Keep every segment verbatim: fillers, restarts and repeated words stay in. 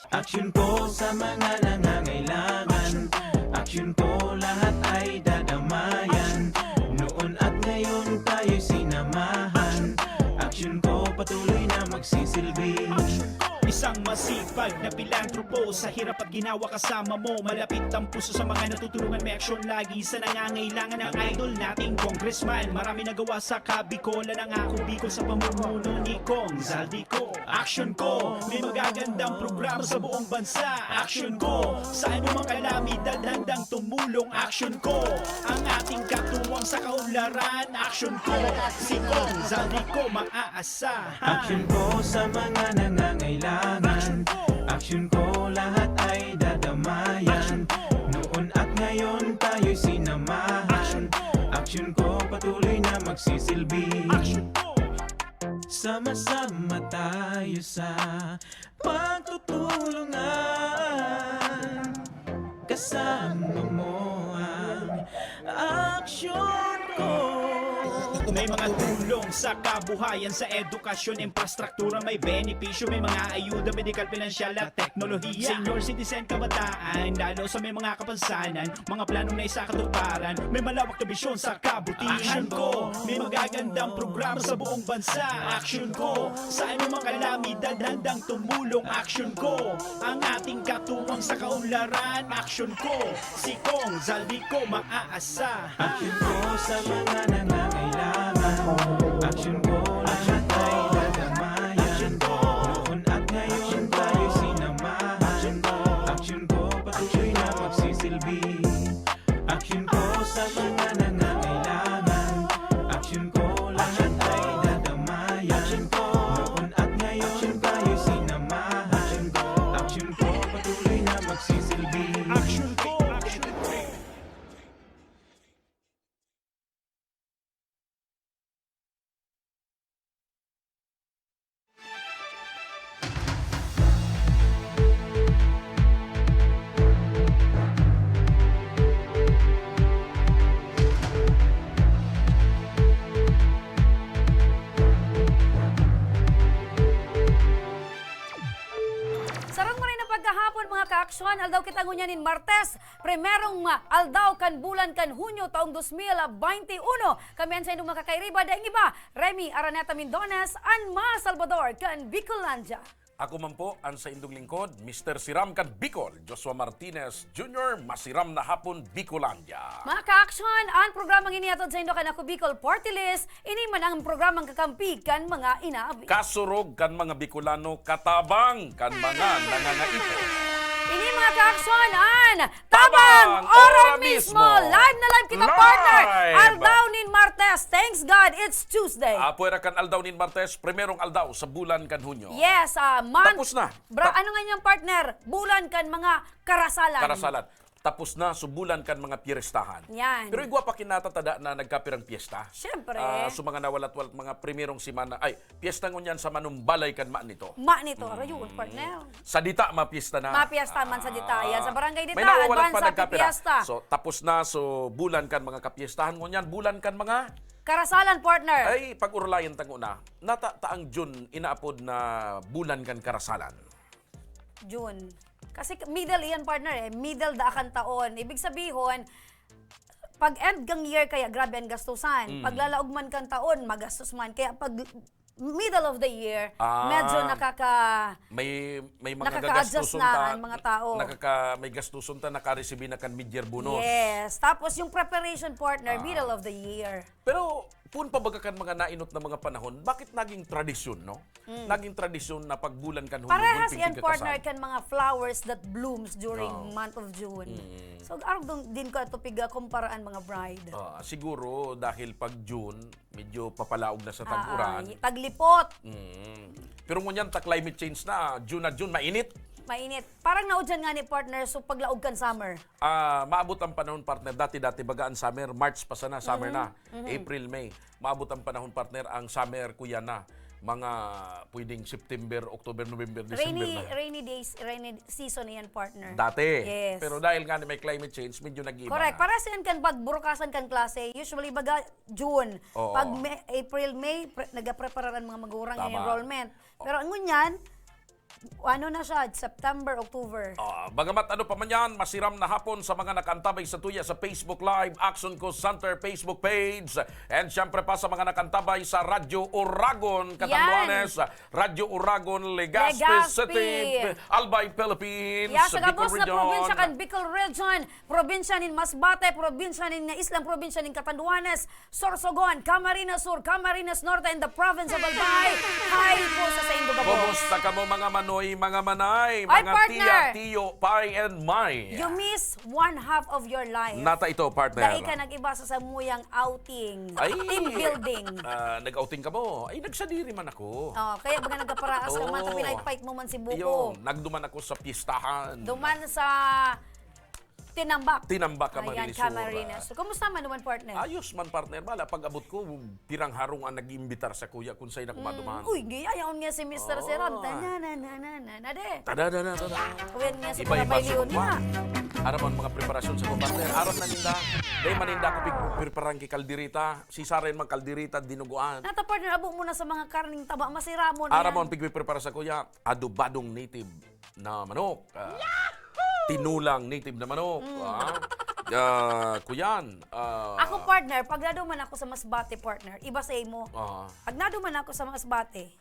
Aksyon ko sa mga nangangailangan. Aksyon ko lahat ay dadamayan. Noon at ngayon tayo'y sinamahan. Aksyon ko patuloy na magsisilbi. Isang masipag na pilantropo, sa hirap at ginawa kasama mo. Malapit ang puso sa mga natutulungan, may aksyon lagi sa nangangailangan. Ang idol nating congressman, marami nagawa sa Kabikolan. Ang ako Bicol sa pamumuno ni Cong Zaldy Co. Aksyon ko, may magagandang programa sa buong bansa. Aksyon ko, sa anumang kalamidad handang tumulong. Aksyon ko, ang ating katuwang sa kaunlaran. Aksyon ko, si Cong Zaldy Co maaasahan. Aksyon ko sa mga nangangailangan. Aksyon ko, lahat ay dadamayan. Noon at ngayon tayo'y sinamahan. Aksyon ko, patuloy na magsisilbi. Sama-sama tayo sa pagtutulungan. Kasama mo ang aksyon ko. May mga tulong sa kabuhayan, sa edukasyon, infrastruktura, may benepisyo, may mga ayuda, medikal, pinansyal at teknolohiya. Senior citizen, kabataan, lalo sa may mga kapansanan, mga planong naisakatuparan, may malawak na bisyon sa kabutihan. Aksyon ko, may magagandang programa sa buong bansa. Aksyon ko, sa anumang kalamidad handang tumulong. Aksyon ko, ang ating katuwang sa kaunlaran. Aksyon ko, si Cong Zaldy Co maaasahan. Aksyon ko sa mga nangangailangan. Aksyon ko, lahat ay dadamayan. Noon at ngayon tayo'y sinamahan. Aksyon ko, patuloy na magsisilbi. Aksyon ko sa mga nangangailangan. Aksyon ko, lahat ay dadamayan. Noon at ngayon tayo'y sinamahan. Aksyon ko, patuloy na magsisilbi. Aksyon ko, aksyon ko. Sarong maray na pagkahapon, mga kaaksyon. Aldaw kita ngunyan nin Martes, primerong, ah, aldaw kan bulan kan Hunyo, taong dos mil baynte uno. Kami an saindong makakairiba, daing iba, Remy Araneta Mindones, an Ma Salvador kan Bicolandia. Ako man po, an saindong lingkod, Mister Siram kan Bicol, Joshua Martinez Junior, masiram na hapon, Bicolandia. Mga kaaksyon, an programang ini hatod saindo kan Ako Bicol Party List, ini man ang programang kakampi kan mga inabi. Kasurog kan mga Bicolano, katabang kan mga nangangaipo. Ini, mga kaaksyon, an Tabang Ora Mismo! Live na live kita, partner! Aldaw nin Martes. Thanks God, it's Tuesday. Ah, pwera kan aldaw nin Martes, primerong aldaw sa bulan kan Hunyo. Yes, ah, man- Tapos na. Bra-, ano nga niyang partner? Bulan kan mga karasalan. Karasalan. Tapos na, so bulan kan mga piyestahan. Yan. Pero igwa pa kinatatada na nagkapirang piyesta. Siyempre. Ah, so mga nawalat-walat, mga primerong semana, ay, piyesta ngunyan sa manumbalay kan Manito. Manito, mm, rayon, partner. Sa dita, mapiyesta na. Mapiyesta man sa dita. Ah. Yan, sa barangay dita, may nawawalat advance pa, happy nagkapira. Piyesta. So, tapos na, so bulan kan mga kapiyestahan ngunyan, bulan kan mga karasalan, partner. Ay, pag-urulayan tango na, nata ta ang June inaapod na bulan kan karasalan. June. Kasi middle iyan, partner, eh. Middle da kan taon. Ibig sabihon, pag end kang year kaya, grabe ang gastusan. Mm. Paglalaog man kan taon, magastos man. Kaya pag middle of the year, ah, medyo nakaka-, may, may mga nakaka-adjust gastuson na ta, ang mga tao. Nakaka-, may gastuson ta, nakaresibi na kan mid-year bonus. Yes. Tapos yung preparation, partner, ah, middle of the year. Pero, poon pa baga kan mga nainot na mga panahon, bakit naging tradisyon, no? Mm. Naging tradisyon na pag bulan kan Hunyo, parehas gulping yan, partner, kikakasan, kan mga flowers that blooms during, oo, month of June. Mm. So, arog dong, din ko ato piga-kumpara an mga bride. Ah, siguro dahil pag June, medyo papalaog na sa, ah, tag-uran. Y-, taglipot. Mm. Pero ngunyan, ta climate change na, June na June, mainit. Mainit. Parang naudyan nga ni, partner, so paglaog kan summer. Ah, maabot ang panahon, partner. Dati-dati, baga ang summer, March pa sana, summer, mhm, na. Mhm. April, May. Maabot ang panahon, partner, ang summer, kuya na. mga pwedeng September, October, November, December Rainy, na. Rainy days, rainy season na yan, partner. Dati. Yes. Pero dahil nga may climate change, medyo nag-iiba Correct. na. Para sa yan kan pagburukasan kan klase, usually baga June. Oo. Pag May, April, May, pre, nagaprepara ang mga magurang Tama. enrollment. Pero ang ngunyan, ano na siya, September, October. Ah, bagamat ano pa man yan, masiram na hapon sa mga nakantabay sa tuya sa Facebook Live, Action Call Center Facebook page, and syempre pa sa mga nakantabay sa Radyo Uragon, Catanduanes, Radyo Uragon, Legazpi, Legazpi. City, Albay, Philippines, Ya, sa Bicol gabos na Region. Probinsya kan Bicol Region, probinsya nin Masbate, probinsya nin Isla, probinsya nin Catanduanes, Sorsogon, Camarines Sur, Camarines Norte, and the province of Albay. Hi po sa saindo gabos. Kumusta kamo, mga manoy, mga manay, Ay, mga partner. Tiya, tiyo, pay, and may? You miss one half of your life. Nata ito, partner. Dai ka nag-iba sa samuyang outing. Ay, Team building. Ah, nag-outing kamo? Ay, nagsadiri man ako. Oh, kaya baga nagkaparaas ka man, Oo. tapos pinagpaik mo man si Buko. Yun, nagduman ako sa pistahan. Duman sa Tinambak. Tinambak ka, Ayan, Marilisura. Camarines. So, kumusta man naman, partner? Ayos man, partner. Bala, pag-abot ko, pirang harong ang nag-iimbitar sa kuya kung sa'yo na kumaduman. Uy, di, ayaw nga si Mister Oh. Seram. Tana, na, na, na, na, na, de. Tada, da, da, da, da. Uyan nga si Iba-iba Kuya sa Leon kuwan. niya. Aram ang mga preparasyon sa kuwan, partner. Aram na ninda. Dahil maninda ako pig-, preparan ki kalderita. Si Sara yung mga kalderita, dinuguan. Nata, partner, abo mo na sa mga karning taba, masira mo na Aram mo yan. ang pigpiprepara sa kuya. Adobadong native na manok. Ah, tinulang native na manok. Mm. Ah, ah, kuyan. Ah, Ako, partner, pag naduman ako sa Masbate, partner, iba sa imo. Ah. Pag naduman ako sa Masbate,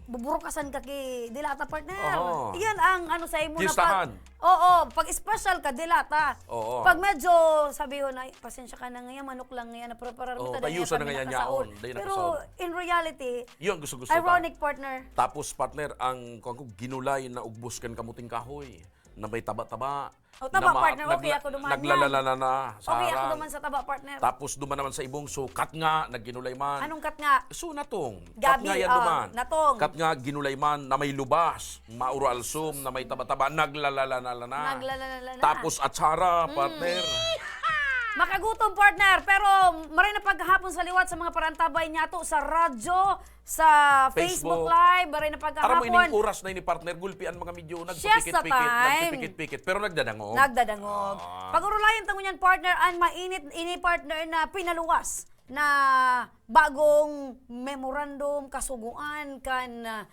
buburukasan ka ki Dilata, partner. Oo. Iyan ang ano sa imo na Pistahan. pag... Oo, pag special ka, Dilata. Oo. Pag medyo, sabi ko na, "Ay, pasensya ka na ngayon, manok lang ngayon, napreparar mo Oo, talaga kayusa na kami ngayon nakasaon." yaon, dahil Pero nakasaon. In reality, Yun, gusto-gusto ta. Ironic, partner. Tapos, partner, ang kuwan ko, ginulay na ugbos kan kamuting kahoy na may taba-taba. Oh, taba, na ma- partner. Okay, nagla- ako duman naglalala yan. na na, Okay, ako sarang. Duman sa taba, partner. Tapos duman naman sa ibong, so, kat nga, nagginulay man. Anong kat nga? So, natong. Gabi, Kat nga yan ah, duman. natong. Kat nga, ginulay man, na may lubas, mauro alsum, na may taba-taba, naglalala na na. Naglalala na na. Tapos, atsara, Mm. partner. Makagutom, partner, pero maray na paghahapon sa liwat sa mga parantabay niya to sa radyo, sa Facebook, Facebook. Live, maray na Aram mo, paghahapon. Ining oras na ini, partner, gulpian mga medyo Siesta nagpipikit-pikit, time. nagpipikit-pikit, pero nagdadangog. Nagdadangog. Ah. Pag-urulayan ta ngunyan, partner, an mainit ini, partner, na pinaluwas na bagong memorandum, kasugoan kan, ah,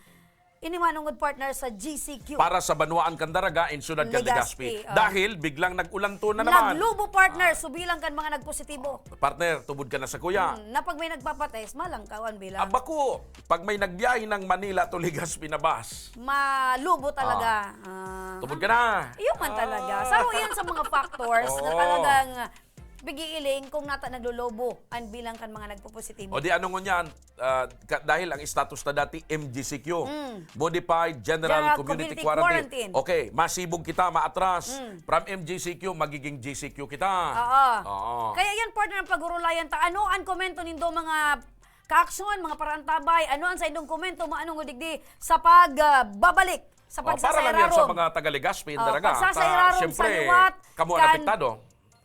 ini manungod, partner, sa G C Q. Para sa banwaan kan Daraga in Siyudad kan Legazpi, Legazpi. oh. Dahil biglang nag-ulanto na naman. Naglubo, partner, subilang kan mga nagpositibo. Partner, tubod ka na sa kuya. Hmm, na pag may nagpapates, malangkawan bilang. Aba ko, pag may nagbiyahe ng Manila to Legazpi na bus. Malubo talaga. Ah. Tubod ka na. Iyo man talaga. Ah. Saro yan sa mga factors na Oo. talagang bigiiling kung nata naglolobo an bilang kan mga nagpopositibo. O di ano ngunyan, ah, ka- dahil ang status na dati M G C Q, Mm. Modified General, General Community, Community Quarantine. Quarantine. Okay, masibog kita, maatras. Mm. From M G C Q, magiging G C Q kita. Oo. Oo. Kaya yan, partner, ang pag-urulayan ta. Ano ang komento nindo, mga kaaksyon, mga parantabay? Ano ang sa indong komento? Maano nga digdi sa pag, ah, babalik sa Oh, para lang yan pagsasairarom? Sa mga taga Legazpi, Oh, Daraga. pagsasairarom Siyempre, sa liwat kamo ang kan apektado.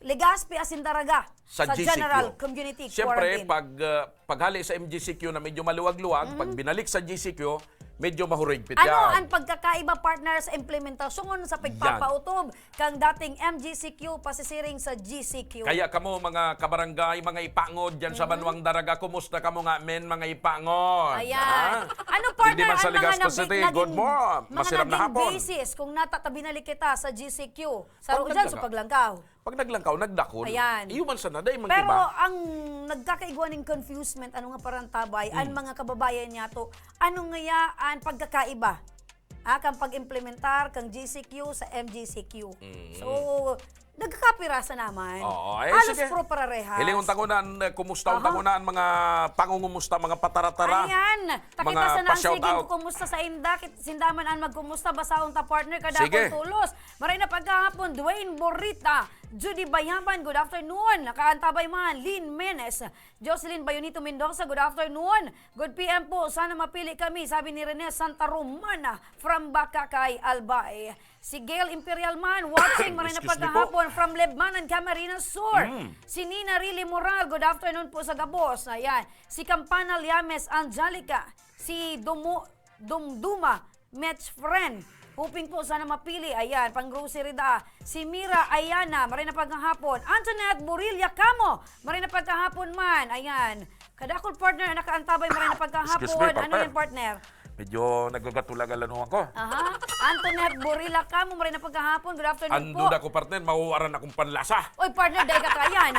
Legazpi asin Daraga Sa sa G C Q. General Community Siyempre, Quarantine. pag, ah, paghali sa M G C Q na medyo maluwag-luwag, pag binalik sa G C Q, medyo mahurigpit Ano yan. ang pagkakaiba, partner, sa implementasyon Yan. sa pagpautob kang dating M G C Q pasisiring sa G C Q? Kaya kamo, mga kabarangay, mga ipangod dyan sa Banwang Daraga, kumusta kamo nga, men, mga ipangod? Ayan. Ha? Ano, partner, Hindi man sa ang mga Legazpi nabig- City, naging, good morning. mga Masiram na naging hapon. Basis kung nata ta binalik kita sa G C Q? Sa Pag dyan, sa naglakaw. Paglangkaw. Pag naglangkaw, nagdakon. Ayan. Iyo man sana, dahil man Pero iba. Ang nagkakaigwa ning confusement, ano nga parantabay, ang Hmm. mga kababayan niya to, ano nga ya ang pagkakaiba? Ah, kang pag-implementar kang G C Q sa M G C Q. Mm. So, nagkakapirasa naman. Oo, eh, Halos sige. pro parehas. Hilingon ta ko na, eh, kumusta, Aha. unta ko na ang mga pangungumusta, mga pataratara. Ayan. Takita Mga sa nang pa-shout sige, out. Kumusta sa inda? Kit-, sindaman ang magkumusta, basahon ta, partner, kada Sige. akong tulos. Maray na paghahapon, Dwayne Borita, Judy Bayaban, good afternoon. Nakaantabay man, Lynn Menes. Jocelyn Bayonito Mendoza, good afternoon. Good P M po, sana mapili kami, sabi ni Rene Santa Romana from Bacacay, Albay. Si Gail Imperial man, watching, maray na Excuse me po. pagkahapon from Lebmanan, Camarines Sur. Mm. Si Nina Rili Moral, good afternoon po sa gabos. Ayan. Si Campana Liames Angelica, si Dumu, Dumduma, match friend. Hoping po, sana mapili. Ayan, pang grocery da. Si Mira Ayana, maray na pagkahapon. Antoinette Burilla Camo, maray na pagkahapon man. Ayan. Kadakol partner, ang nakaantabay, maray na pagkahapon. Excuse me, Ano partner. yan, partner? Medyo nagagato lang ang lanuhan ko. Aha. Antoinette Burilla Camo, maray na pagkahapon. Good afternoon Ando po. na ko, partner, mauwaran akong panlasa. Oy, partner, dahil ka kayan.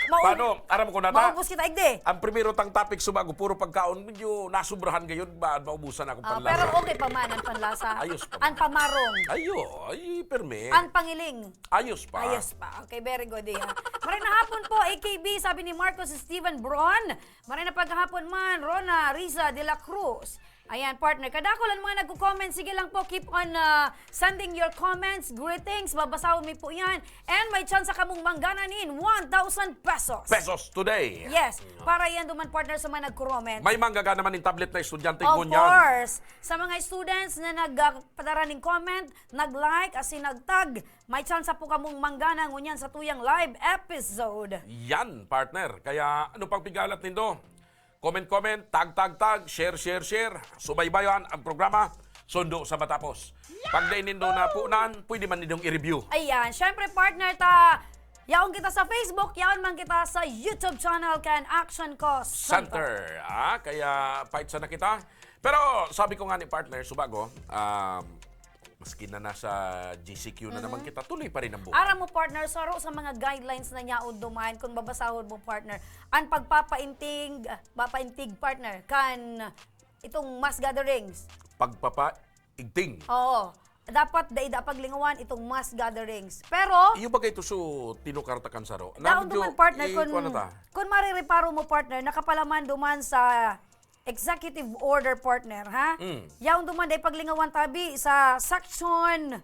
Mau- Paano? Aram ko na ta? Maubos kita, igdi. Ang primero tang topic, subago, puro pagkaon, medyo nasubrahan gayon, ba, maubusan akong Ah, panlasa. pero okay pa man ang panlasa. Ayos pa Ang man. pamarong. Ayo, ay, permi. Ang pangiling. Ayos pa. Ayos pa. Okay, very good, eh. Maray na hapon po, A K B, sabi ni Marcos Steven Bron. Maray na pagkahapon man, Rona Riza de la Cruz. Ayan, partner. Kadakol ang mga nagko-comment. Sige lang po, keep on ah, sending your comments, greetings. Babasahon mi po yan. And may tsansa kamong manggana nin one thousand pesos. Pesos today. Yes. Para yan duman, partner, sa mga nagko-comment. May manggagana man nin tablet na estudyante, Of ngunyan. course. Sa mga students na nagpadara nin comment, nag-like, asin nag-tag, may tsansa po kamong manggana ngunyan sa tuyang live episode. Yan, partner. Kaya ano pang pigalat nindo? Comment, comment, tag, tag, tag, share, share, share. Subaybayan ang programa. Sundo sa matapos. Pag dai nindo napunan, pwede man nindong i-review. Ayan, syempre partner ta, yaon kita sa Facebook, yaon man kita sa YouTube channel kan Action Cause Center. Center. Ah, kaya fight sana kita. Pero sabi ko nga ni partner, subago, um, maski na nasa G C Q na naman Mhm. kita, tuloy pa rin ang buhay. Aram mo, partner, saro sa mga guidelines na nyaon duman, kung babasahon mo, partner, ang pagpapainting, ah, papaintig, partner, kan itong mass gatherings. Pagpapaigting. Oo. Dapat dai da paglingawan itong mass gatherings. Pero Iyo bagay ito so tinukarta kan saro. Daon Namin duman, partner, eh, kung, kuwan na ta. kung marireparo mo, partner, nakapalaman duman sa executive order, partner, ha? Mm. Yaon duman, dai paglingawan tabi sa section,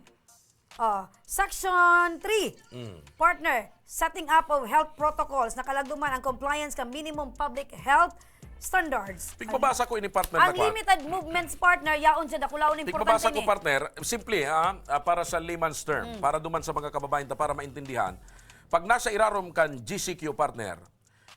oh, section three, Mm. partner, setting up of health protocols. Nakalag duman ang compliance ka minimum public health standards. Pigbabasa ko ini, partner, na kwan. Unlimited movements, partner, yaon siya, dakulaon, importante Pigbabasa ko, ni. partner, simple, ha, ah, para sa layman's term, Mm. para duman sa mga kababayan ta, para maintindihan. Pag nasa irarom kan G C Q, partner,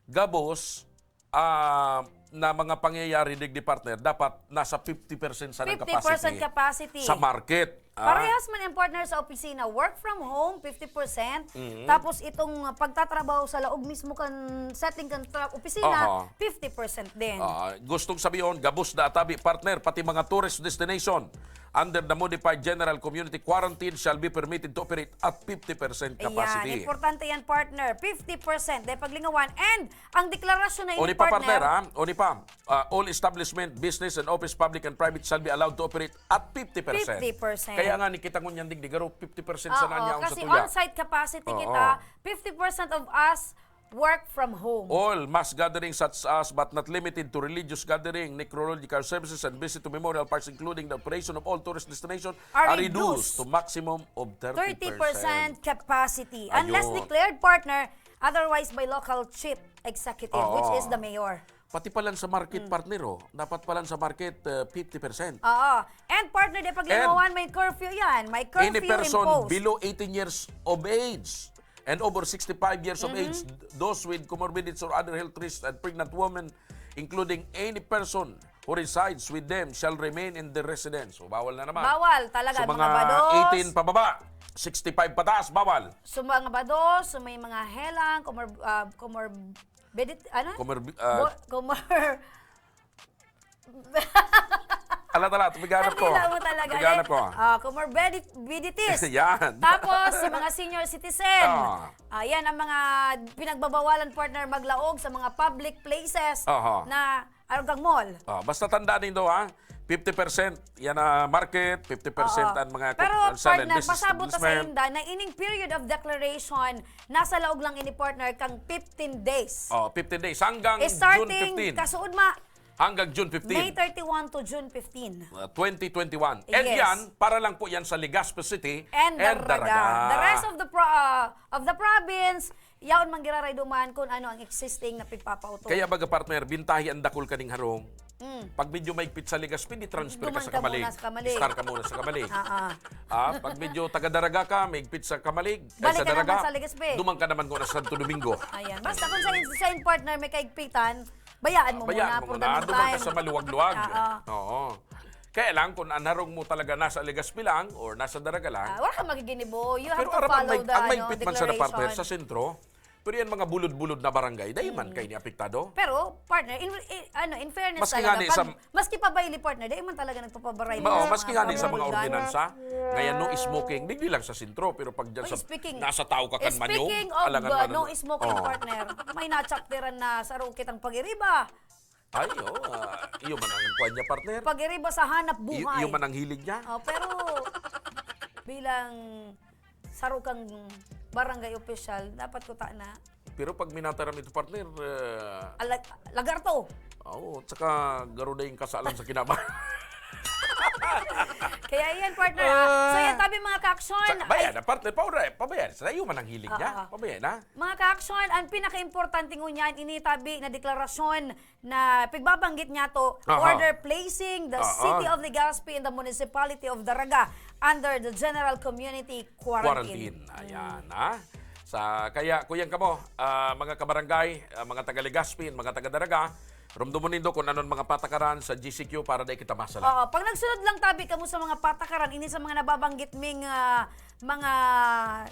gabos, ah, na mga pangyayari digdi, partner, dapat nasa fifty percent sana ang Fifty percent capacity capacity. sa market. Ah. Parehas man ang, partner, sa opisina. Work from home, fifty percent. Mhm. Tapos itong pagtatrabaho sa laog mismo kan setting kan tra-, opisina, Aha. fifty percent din. Ah, gustong sabihon, gabos na atabi, partner, pati mga tourist destination under the modified general community quarantine shall be permitted to operate at fifty percent Ayan, capacity. importante yan, partner. Fifty percent, dahil paglingawan. And ang deklarasyon na O, ini, di pa, partner, partner, ha? O, di pa. Ah, all establishment, business and office, public and private, shall be allowed to operate at fifty percent. Fifty percent. Kaya nga, ni kita ngunyan digdi, garo, fifty percent sana Oo, niya ang sa kasi tuya. on-site capacity Oo. kita, fifty percent of us work from home. All mass gatherings such as, but not limited to, religious gathering, necrological services, and visit to memorial parks, including the operation of all tourist destination, Are are reduced reduced to maximum of thirty percent. Thirty percent capacity. Unless Ayun. declared, partner, otherwise by local chief executive, which Oo. is the mayor. Pati palan sa market, Mm. partner, oh. Dapat palan sa market, uh, fifty percent. Oo. And partner, di paglingawan, And may curfew yan. May curfew any person imposed. below eighteen years of age and over sixty-five years of Mhm. age, those with comorbidities or other health risks and pregnant women, including any person who resides with them, shall remain in the residence. So, bawal na naman. Bawal talaga, So, mga mga bados. eighteen pababa, sixty-five pataas, bawal. So, mga bados, so may mga helang, comor-, ah, comorbidit-, ano? Comorbi-, ah, Bo-, comor-, Alat, alat, biganap ko. Ang dila mo talaga, Biganap eh. ko. Ah, comorbidities. Yan. Tapos, sa mga senior citizen. Ah. Ah, yan ang mga pinagbabawalan, partner, maglaog sa mga public places Aha. na arugang mall. Ah, basta tandaan nindo, ha? Fifty percent, yan na market, fifty percent Oo. ang mga Pero, ang silent partner, business pasabot ta sa establishment. inda na ining period of declaration, nasa laog lang ini, partner, kang fifteen days. Oh, fifteen days. Hanggang June Starting fifteen. kasuod ma-, Hanggang June fifteen. May thirty-one to June fifteen. Uh, twenty twenty-one. And Yes. yan, para lang po yan sa Legazpi City And and Daraga. Daraga. The rest of the pro-, uh, of the province, yaon man giraray duman kung ano ang existing na pigpapauto. Kaya baga, partner, bintahi ang dakul kaning harong. Mm. Pag medyo maigpit sa Legazpi, di transfer ka Duman sa ka Camalig. muna sa Camalig. Start ka muna sa Camalig. Ah, ah. Ah, pag medyo taga Daraga ka, maigpit sa Camalig, ay, Balik sa ka naman Daraga, sa Legazpi. duman ka naman muna sa Santo Domingo. Ayan. Basta kung sa, sa in partner may kaigpitan, bayaan mo Bayaan muna, mo for the muna. Duman ka meantime. sa maluwag-luwag. Ah, ah. Oo. Kaya lang, kung ang harong mo talaga nasa Legazpi lang or nasa Daraga lang, Ah, wala kang magiginibo. You have Pero to araman, follow may, the, ang ano, maigpit man sana, partner, declaration. sa sentro, pero yan mga bulod-bulod na barangay, dahil man Mm. kayo ni apektado. Pero, partner, in, in, ano, in fairness Maski talaga, nga ni pag, sa maski pa Bailey, partner, dahil man talaga nagpapabaray Oo, na sa maski mga nga ni sa mga barangay. ordinansa, ngayon, no smoking, digdi lang sa sentro, pero pag dyan Oy, sa, speaking, nasa tao ka kan manyo, speaking of, alangan uh, man no ano. smoking, Oh. partner, may na-chapteran na saro kitang pag-iriba. Ay, oh, ah, iyo man ang kwan niya, partner. Pag-iriba sa hanap Iyo, buhay. iyo man ang hilig niya. Oh, pero bilang saro kang barangay official, dapat ko ta na. Pero pag minataram ito, partner, eh, Alag-, lagarto. Oo, tsaka garo na yung kasalan sa kinaba. Kaya yan, partner, ah. So, Ah. yan, tabi, mga kaaksyon, Sa, bayan ay na, partner, paura, pabayan. Sa iyo man ang hilig niya. Ah, ah. Pabayan na. Mga kaaksyon, ang pinaka-importante ngunyan, ini tabi na deklarasyon na pigbabanggit niya to, Aha. order placing the Aha. city of Legazpi and the municipality of Daraga under the general community quarantine. Quarantine. Ayan, Mm. ha? Sa, kaya, kuyang kamo, ah, mga kabarangay, ah, mga taga Legazpi, mga taga Daraga, rumdumon nindo kung anon mga patakaran sa G C Q para dai kita masala. Oo, pag nagsunod lang tabi kamo sa mga patakaran, ini sa mga nababanggit ming, ah, mga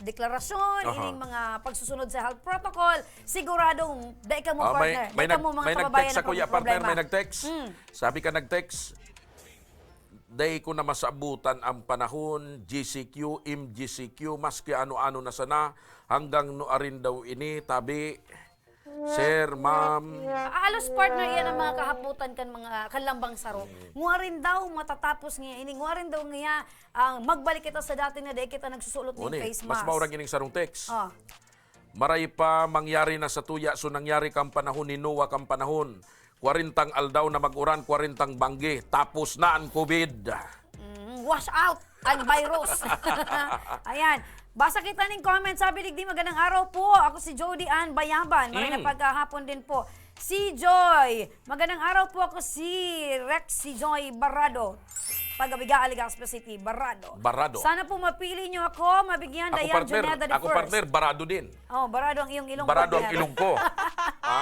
deklarasyon, Aha. ining mga pagsusunod sa health protocol, siguradong dai kamo, Ah, may, partner, may dai nag-, kamo, mga may kababayan, nag-text na ako, ya, partner, problema. may nag-text. Mm. Sabi ka nag-text, "Dai ko na masabutan ang panahon, G C Q, M G C Q, maski ano-ano na sana, hanggang no arin daw ini, tabi, sir, ma'am." Ah, halos, partner, yan ang mga kahapotan kan mga, kan lambang saro. Mm. Ngwarin daw matatapos niya ini, ngwarin daw niya ang magbalik kita sa dati na dai kita nagsusulot ning Uni, face mas mask. maurag ining sarong text. Ah. Maray pa mangyari na sa tuya, so nangyari kang panahon ni Noah kang panahon. Kwarentang aldaw na mag-uran, kwarentang banggi. Tapos na ang covid. Mm, wash out ang virus. Ayan. Basa kita ning comment. Sabi digdi, "Magandang araw po. Ako si Jody Ann Bayaban." Maray na Mm. pagkahapon din po. Si Joy. "Magandang araw po. Ako si Rex, si Joy Barado. Taga Biga, Legazpi City, Barado. Barado. Sana po mapili niyo ako, mabigyan Ako, Dayan partner. Juneda the Ako, first." partner, barado din. Oh, barado ang iyong ilong, Barado ang partner. ilong ko. Ha?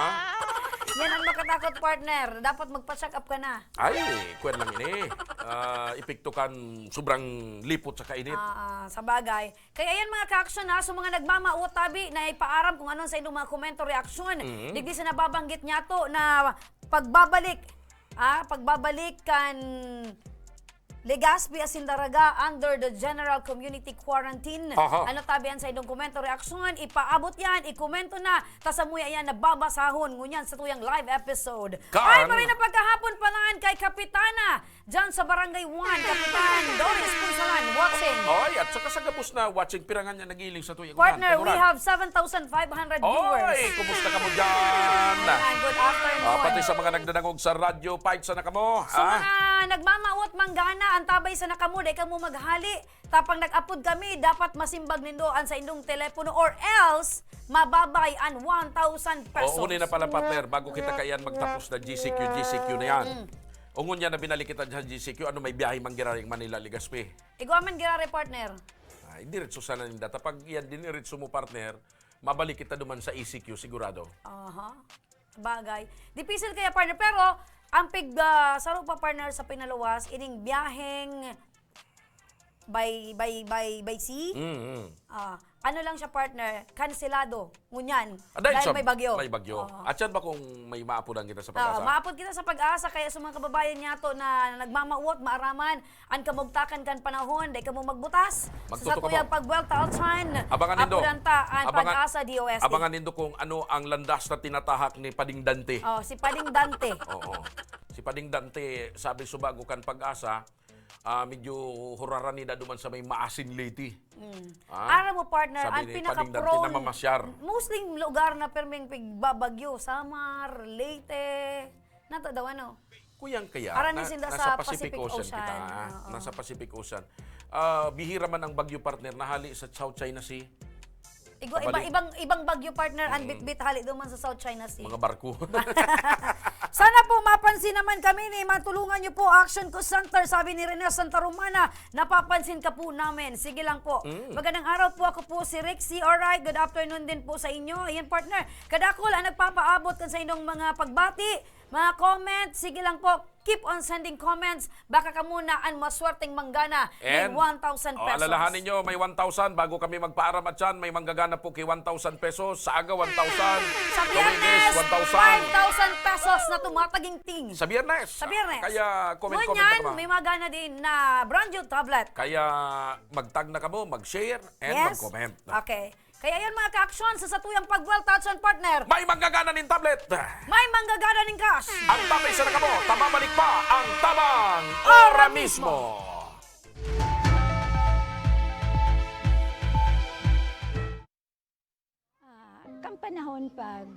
Yan ang makatakot, partner. Dapat magpa-check up ka na. Ay, kwan lang ini. Ah, epekto kan sobrang lipot sa kainit. Ah, ah, sa bagay. Kaya yan, mga kaaksyon, ha, sa mga nagmamawot tabi na ipaaram kung anong sa inyong mga komento, reaksyon. Mhm. Digdi sa nababanggit niya to na pagbabalik, ah, pagbabalik kan Legazpi asin Daraga under the general community quarantine. Aha. Ano tabi an sa inyong komento, reaksyon? Ipaabot yan, ikomento na. Ta samuya yan nababasahon ngunyan sa tuyang live episode. Kan Ay, maray na pagkahapon pala kay Kapitana. Diyan sa Barangay one, Kapitan Doris Punsalan, watching. Oy, at saka sa gabos na watching, pirangan niya nagiling sa tuyang Partner, unan, we Taguran. have seven thousand five hundred Oy, viewers. kumusta kamo dyan? Ayan, good afternoon. Ah, pati sa mga nagdadangog sa radyo, fight sa nakamo. So, ha? mga nagmamawot manggana, ang tabay sa nakamo, dai kamo maghali. Tapang nag-apod kami, dapat masimbag nindo an sa indong telepono or else, mababay an one thousand pesos. Oo, huli na pala, partner. Bago kita kaiyan magtapos na G C Q, G C Q na yan. Mm. Ungon niya na binalik kita sa G C Q, ano may biyahe man giraring Manila, Legazpi? Igwa man girare, partner. Ay, diretso sana ninda. Ta pag yan, diniretso mo, partner, mabalik kita duman sa E C Q, sigurado. Aha. Bagay. Dipisil kaya, partner. Pero, ang pig, ah, saro pa, partner, sa pinaluwas, ining biyaheng by, by, by, by sea. Mm, mm. Ah, ano lang siya, partner, kanselado, ngunyan. Ah, dahil Dahil sa may bagyo. may bagyo. Oo. At yan ba kung may maapudan kita sa Oo, pag-asa? maapod kita sa pag-asa, kaya sa mga kababayan niya to na nagmamawot, maaraman, an kamugtakan kan panahon, dai kamo magbutas. Magtutok Sa kamo. tuyang pagbuwelta, Alchan, Abangan nindo. apudan ta an Abangan, Pag-asa D O S T. abangan nindo kung ano ang landas na tinatahak ni Pading Dante. Oh, si Pading Dante. Oo. Si Pading Dante, sabi subago kan Pag-asa, ah, medyo huraran ni duman sa may Maasin, Leyte. Mm. Ah, Aram mo, partner, sabi ang ni Pading Dante, pinaka-prone, namamasyar. mostly lugar na perming pigbabagyo, Samar, Leyte, Nato daw, ano? Kuyang kaya, Arani na, sinda nasa sa Pacific Pacific Ocean Ocean. kita, ah. Oo. Nasa Pacific Ocean. Ah, bihira man ang bagyo, partner, na hali sa South China Sea. Igwa, iba, Pabalik. ibang, ibang bagyo, partner, ang Mm. bitbit hali duman sa South China Sea. Mga barko. Sana po mapansin naman kami ni, matulungan niyo po, Action Call Center, sabi ni Rene Santa Romana, napapansin ka po namin. Sige lang po. Mm. Magandang araw po, ako po si Rexy. Alright, good afternoon din po sa inyo. Ayan, partner, kadakul ang nagpapaabot kan sa inyong mga pagbati, mga comment. Sige lang po, keep on sending comments. Baka kamo na an maswerteng manggana nin And, one thousand oh, pesos. alalahan ninyo, may one thousand. Bago kami magpaaram at yan, may manggagana po ki one thousand pesos. Sa aga, one thousand. Sa Sa Biyernes, Webes, one thousand. five thousand pesos na tumataginting. Sa Biyernes. Sa Biyernes. Kaya comment, comment Ngunyan, na ka ba? may magana din na brand new tablet. Kaya mag-tag na kamo, mag-share, and Yes. mag-comment. Okay. Kaya yan, mga ka-aksyon, sa satuyang pagwelta, action partner. May manggagana nin tablet. May manggagana nin cash. Ang tablet sa nakamo, tababalik pa ang tabang Ora ora mismo. mismo. Ah, kan panahon pag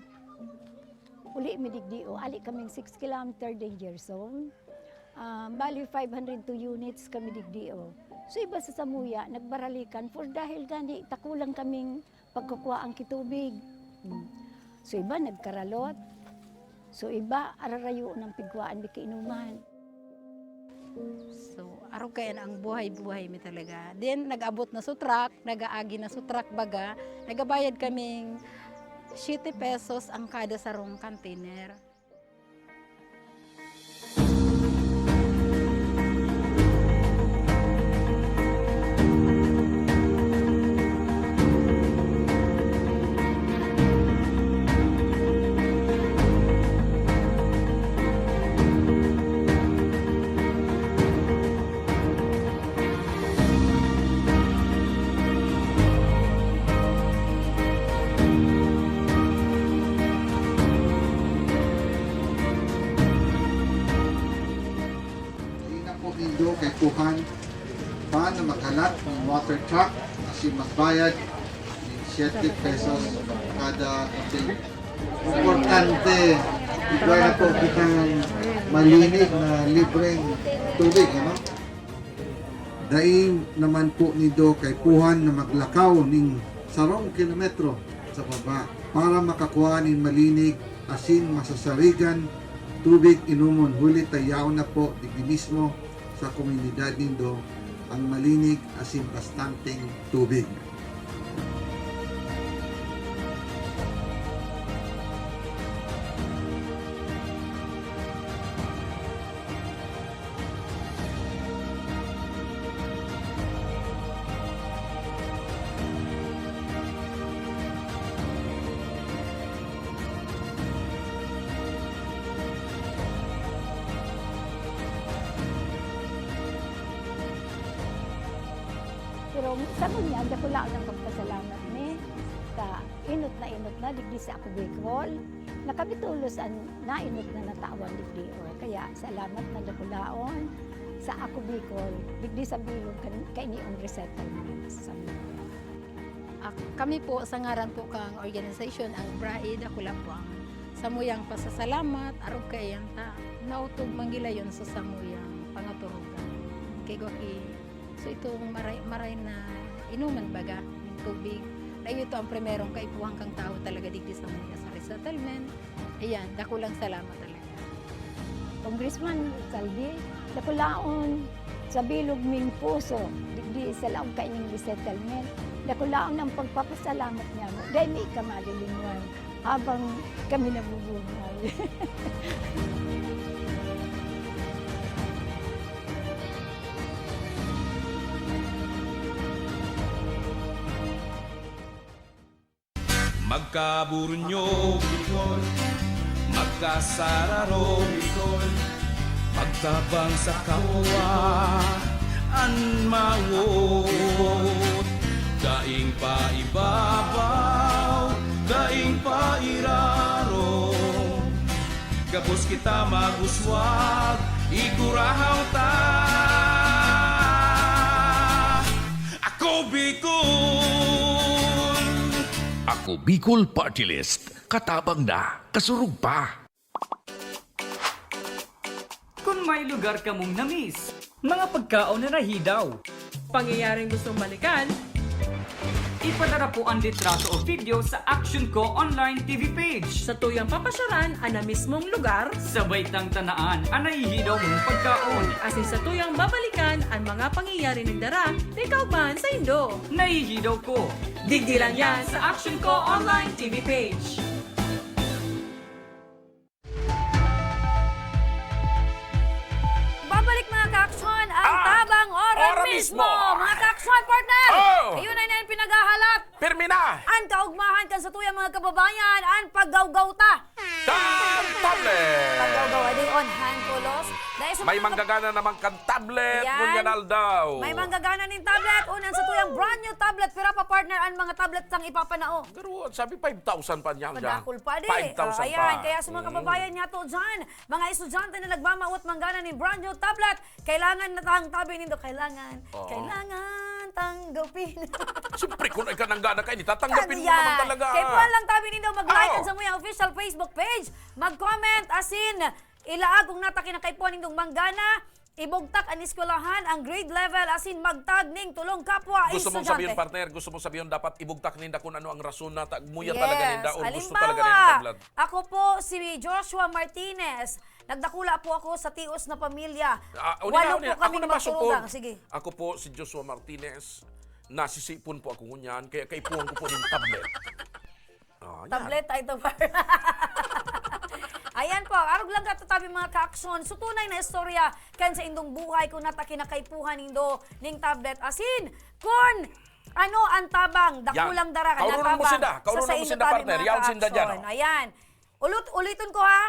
uli mi digdi, o, ali kaming six kilometer danger zone. Ah, bali, five hundred two units kami digdi, o. So, iba sa samuya, nagbaralikan for dahil gani, takulang kaming pagkukuhaan ki tubig. Hmm. So, iba nagkaralot. So, iba ararayo ng pigkuhaan mi kainuman. So, arog kaiyan ang buhay-buhay mi talaga. Then, nag-abot na sa truck, nag-aagi na sa truck baga, nagabayad kaming siyete pesos ang kada sarong container. Dai na po nindo kaipuhan pa na maghalat ng water truck asin magbayad ng siyete pesos kada container. Importante, igwa na po kitang malinig na libreng tubig, ano? Dai naman po nindo kaipuhan na maglakaw ning sarong kilometro sa baba para makakua nin malinig asin masasarigan tubig inomon, huli ta yaon na po digdi mismo sa komunidad nindo ang malinig asin bastanteng tubig. Pero sa ngunyan, dakulaon ang pagpasalamat mi ta enot na enot na digdi sa Ako Bicol, na kami tolos an naenot na natawan digdi, o. Kaya salamat na dakulaon sa Ako Bicol, digdi sa bilog kan, kaini an resettlement sa Samuya. Ak-, kami po, sa ngaran po kang organisasyon, ang BRAE, dakula po ang samuyang pasasalamat, arog kaiyan ta naotob man gilayon sa samuyang pangaturugan. Kay gwa ki So, itong maray, maray na inuman baga nin tubig, na iyo ito ang primerong kaipuhan kang tawo talaga digdi sa Manila, sa resettlement. Ayan, dakulang salamat talaga. Congressman Saldi, dakulaon sa bilog ming puso, digdi sa laog kaining resettlement, dakulaon ang pagpapasalamat niamo. Dai mi ka malilinwan. Habang kami nabubuhay. Magkaburunyo, Bicol. Magkasararo, Bicol. Pagtabang sa kapwa an mawot. Daing paibabaw, daing pairarom. Gabos kita mag-uswag, igurahaw ta. Ako Bicol! Ako Bicol Party List. Katabang na, kasurog pa. Kun may lugar kamong na-miss, mga pagkaon na nahidaw, pangyayaring gustong balikan, ipadara po ang litrato o video sa Action Ko Online T V page. Sa tuyang papasyaran an na-miss mong lugar, sabay tang tanaan an nahihidaw mong pagkaon. Asin sa tuyang babalikan an mga pangyayari nagdara ni kauban saindo. Nahihidaw ko. Digdi lang yan sa Action Ko Online T V page. Babalik, mga ka-aksyon, ang Ah! Tabang Ora Ora mismo! mismo! Mga ka-aksyon, partner! Oh! Ayun na yan, pinaghahalat! Pirmi na! Ang kaugmahan kan sa tuyang mga kababayan, ang paggawgaw ta! Kan tablet! Paggawgaw, adi on, hand kulos. Dahil sa May mga kab- manggagana naman kan tablet, Yan. ngunyan aldaw. May manggagana nin tablet, unan sa tuyang brand new tablet, pira pa, partner, ang mga tablet sang ipapanao? Garo, sabi, five thousand pa niyan, Madakol pa, di? Five thousand Ah, ayan, pa. kaya sa mga Mm. kababayan niya to dyan, mga estudyante na nagmamawot manggana nin brand new tablet, kailangan na tang tabi nindo, kailangan, Oo. kailangan tanggapin. Siyempre, kung ikaw nanggana ka, ini tatanggapin mo Yan. naman talaga. Kaya buwan lang tabi nindo, mag-like Oo. kan samuyang official Facebook page, mag-comment, asin, ilaag kung nata kinakaipuhan nindong manggana, ibugtak an eskwelahan, ang grade level, asin magtag ning tulong kapwa Gusto mong estudyante. sabihin, partner, gusto mong sabihin dapat ibugtak ninda kung ano ang rason na ta-, muya Yes. talaga ninda or gusto Halimbawa, talaga ninda ang tablet? ako po si Joshua Martinez. Nagdakula po ako sa tios na pamilya. Ah, uli na, Walo uli po na. Ako kaming na masupog. magturugang. Sige. Ako po si Joshua Martinez. Nasisipon po ako ngunyan, kaya kaipuhan ko po yung tablet. Ah, yan. Tablet, ay, ito, par. Ayan po, arog lang ka tatabi, mga ka-aksyon. So, tunay na istorya kan sa indong buhay kung nata kinakaipuhan nindo ning tablet. Asin, kun ano ang tabang, Yan. dakulang dara, Kaurunan mo natabang sinda, sa, kaurunan sa mo indo sinda, tabi, partner. mga Yaon sinda dyan, ka-aksyon. oh. Ayan. Ulit, uliton ko, ha.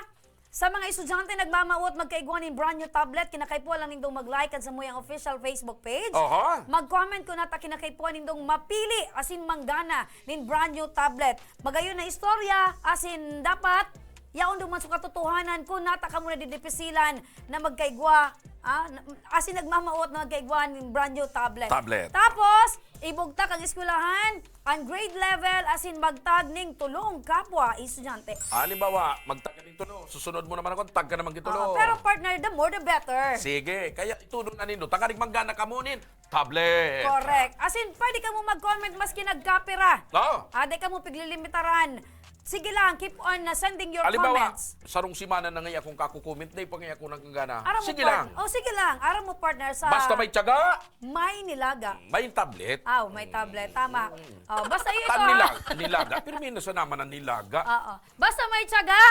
Sa mga estudyante nagmamawot magkaigwa nin brand new tablet, kinakaipuhan lang nindong mag-like kan samuyang official Facebook page. Aha. Mag-comment kung nata kinakaipuhan nindong mapili asin manggana nin brand new tablet. Magayon na istorya, asin dapat yaon duman sa katotohanan kung nata kamo nadidipisilan na magkaigwa, ah, na, asin nagmamawot na magkaigwa nin brand new tablet. Tablet. Tapos, ibugtak ang eskwelahan, ang grade level, asin magtag ning tulong kapwa estudyante. Halimbawa, magtag ka ning tulo, susunod mo naman ako, tag ka naman kin tulo. Oo, pero partner, the more the better. Sige, kaya itudo na nindo. Tanganing manggana kamo nin tablet. Correct. Asin, pwede kamo mag-comment maski nagkapira. Oo. Ah, di kamo piglilimitaran. Sige lang, keep on, uh, sending your Halimbawa, comments. sarong semana na ngayon akong kakukomment, di pa ngayon ako nanggana. Aram mo, Sige part-, lang. oh, sige lang. Aram mo, partner, sa Basta may tiyaga. may nilaga. May tablet. Aw, may tablet. Tama. Mm. Oh, basta yun Tan ito, ha? nila-, nilaga. Pirmi na sa naman ang nilaga. Oo. Basta may tiyaga,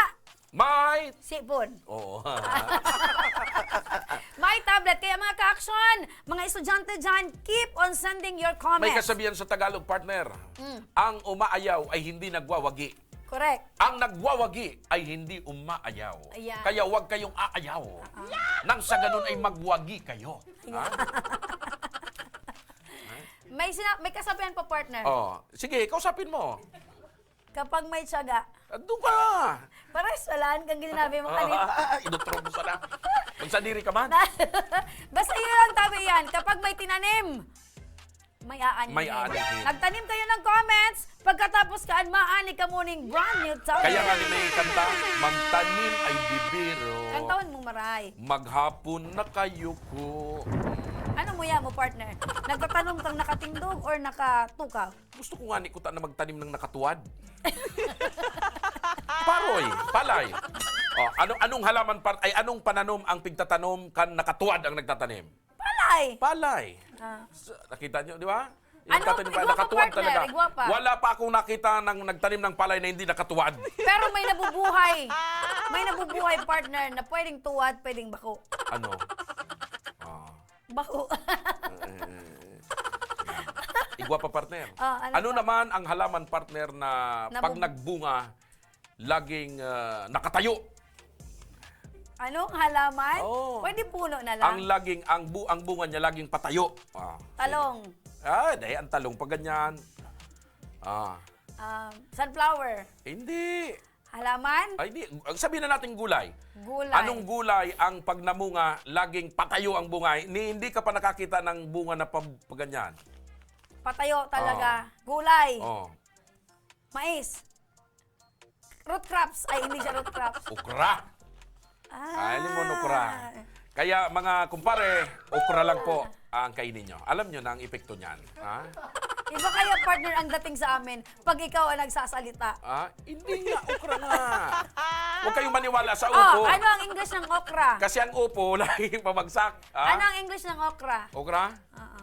May may sipon. Oo. May tablet. Kaya, mga ka-aksyon, mga estudyante dyan, keep on sending your comments. May kasabihan sa Tagalog, partner. Mm. Ang umaayaw ay hindi nagwawagi. Correct. Ang nagwawagi ay hindi umaayaw. Ayan. Kaya huwag kayong aayaw. Ah. Nang sa ganun ay magwagi kayo. Ayan. Ha? May sina-, may kasabihan pa, partner. Oh, sige, kausapin mo. Kapag may tiyaga. Ando ka! Pares, walaan kang ginabi mo kanina. Ah, inutro mo sana. Magsadiri ka man. Basta yun lang, tabi yan. Kapag may tinanim, may aanhin. May aanhin. Nagtanim kayo ng comments, pagkatapos kaan, maani kamo ning brand new topic. Kaya nga ni may kanta, "Magtanim ay bibiro." Kantahon mo, maray. "Maghapon na kayo ko." Ano mo yan mo, partner? Nagtatanom kang nakatindog or nakatukaw? Gusto ko nga ni kuta na magtanim ng nakatuwad. Paroy, palay. Oh, ano, anong halaman par-, ay, anong pananom ang pigtatanom kan nakatuwad ang nagtatanim? Palay. Palay. Ah. S-, nakita nyo, di ba? Yung Ano, nagtatanim pa, igwa pa, nakatuwad partner, talaga. igwa pa. Wala pa akong nakita ng nagtanim ng palay na hindi nakatuwad. Pero may nabubuhay. May nabubuhay, partner, na pwedeng tuwad, pwedeng bako. Ano? Ah. Bako. Eh, eh, eh. Igwa pa, partner. Ah, ano Ano pa? naman ang halaman, partner, na Na pag bub- nagbunga, laging, ah, nakatayo? Anong halaman? Oo. Pwede puno na lang. Ang laging, ang bu-, ang bunga niya laging patayo. Ah, Talong. sige. Ah, dahil ang talong pag ganyan. Ah. Um, sunflower. Hindi. Halaman? Ay, di. Ang sabihin na natin gulay. Gulay. Anong gulay ang pag namunga, laging patayo ang bunga? Ni, hindi ka pa nakakita ng bunga na pag, pag ganyan. Patayo talaga. Oh. Gulay. Oh. Mais. Root crops. Ay, hindi siya root crops. Okra. Ah. Ay, limon okra. Kaya, mga kumpare, okra lang po ang kainin nyo. Alam nyo na ang epekto niyan. Ha? Iba kaya, partner, ang dating sa amin pag ikaw ang nagsasalita. Ah, hindi nga, okra nga. Huwag kayong maniwala sa Oh, upo. ano ang English ng okra? Kasi ang upo, laging pabagsak. Ha? Ano ang English ng okra? Okra? Oo.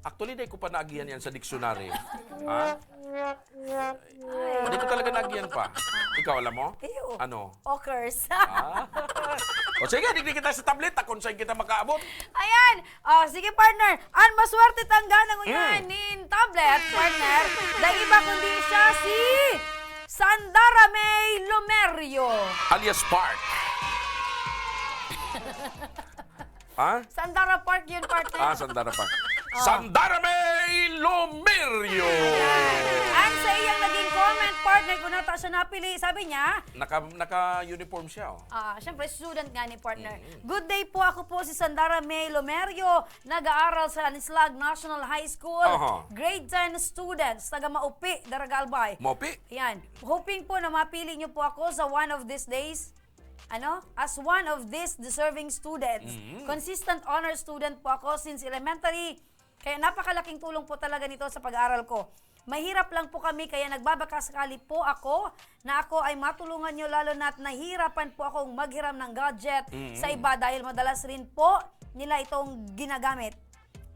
Actually, di ko pa naagihan yan sa dictionary. Ha? Ay. Di ko talaga naagihan pa. Ikaw, alam mo? Iyo. Ano? Okers. Ah. O sige, digdi kita sa tablet, ah, kung saan kita makaabot. Ayan. O, sige, partner. Ang maswerte tangga ng uyan Mm. nin tablet, partner, dai iba kundi siya si Sandara May Lomerio. Alias Park. Ha? Sandara Park yun, partner. Ah, Sandara Park. Oh. Sandara May Lomerio! Ang sa iyang naging comment, partner, kung nata siya napili, sabi niya, Naka, naka-uniform siya, oh. Ah, syempre, student nga ni partner. Mm. Good day po, ako po si Sandara May Lomerio, nag-aaral sa Anislag National High School, Aha. grade ten students, taga Maupi, Daraga, Albay. Maupi? Ayan. Hoping po na mapili niyo po ako sa one of these days. Ano? As one of these deserving students. Mm. Consistent honor student po ako since elementary. Kaya napakalaking tulong po talaga nito sa pag-aaral ko. Mahirap lang po kami, kaya nagbabakasakali po ako na ako ay matulungan nyo, lalo na't nahihirapan po akong maghiram ng gadget Mm. sa iba dahil madalas rin po nila itong ginagamit.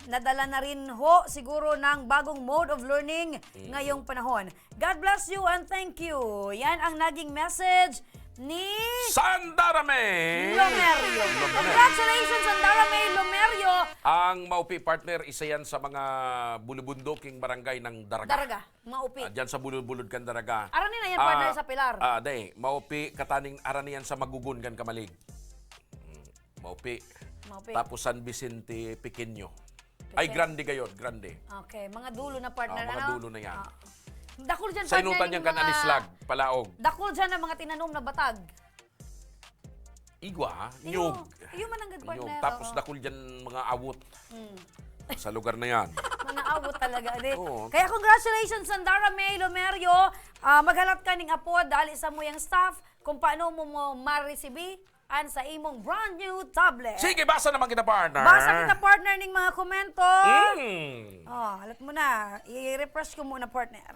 Nadala na rin ho siguro ng bagong mode of learning Mm. ngayong panahon. God bless you and thank you. Yan ang naging message ni Sandara May Lomerio. Lomerio. Congratulations, Sandara May Lomerio. Ang Maupi, partner, isa yan sa mga bulubunduking barangay ng Daraga. Daraga, Maupi. Ah, dyan sa bulod-bulod kan Daraga. Arani na yan, Ah, partner, sa Pilar. Ah, day, Maupi, kataning arani yan sa Magugun kan Camalig. Mm, Maupi. Maupi. Tapos San Vicente Pequeño. Ay, Pequeño. Grande gayon, grande. Okay, mga dulo na, partner, Ah, mga ano? dulo na yan. Ah. Dakul dyan, Sa partner, inutan yung niyan kan mga Anislag, Palaog. Dakul dyan ang mga tinanom na batag. Igwa, ha? Iyo, Nyug. iyo man ang good Nyug. partner, Tapos oo. dakul dyan mga awot Mm. sa lugar na yan. Mga awot talaga, di? Oo. Kaya congratulations, Sandara May Lomerio. Ah, maghalat ka ning apod, dali sa muyang staff, kung paano mo mo maresibi an sa imong brand new tablet. Sige, basa naman kita, partner. Basa kita, partner, ning mga komento. Mm. Oh, alat mo na. I-refresh ko muna, partner.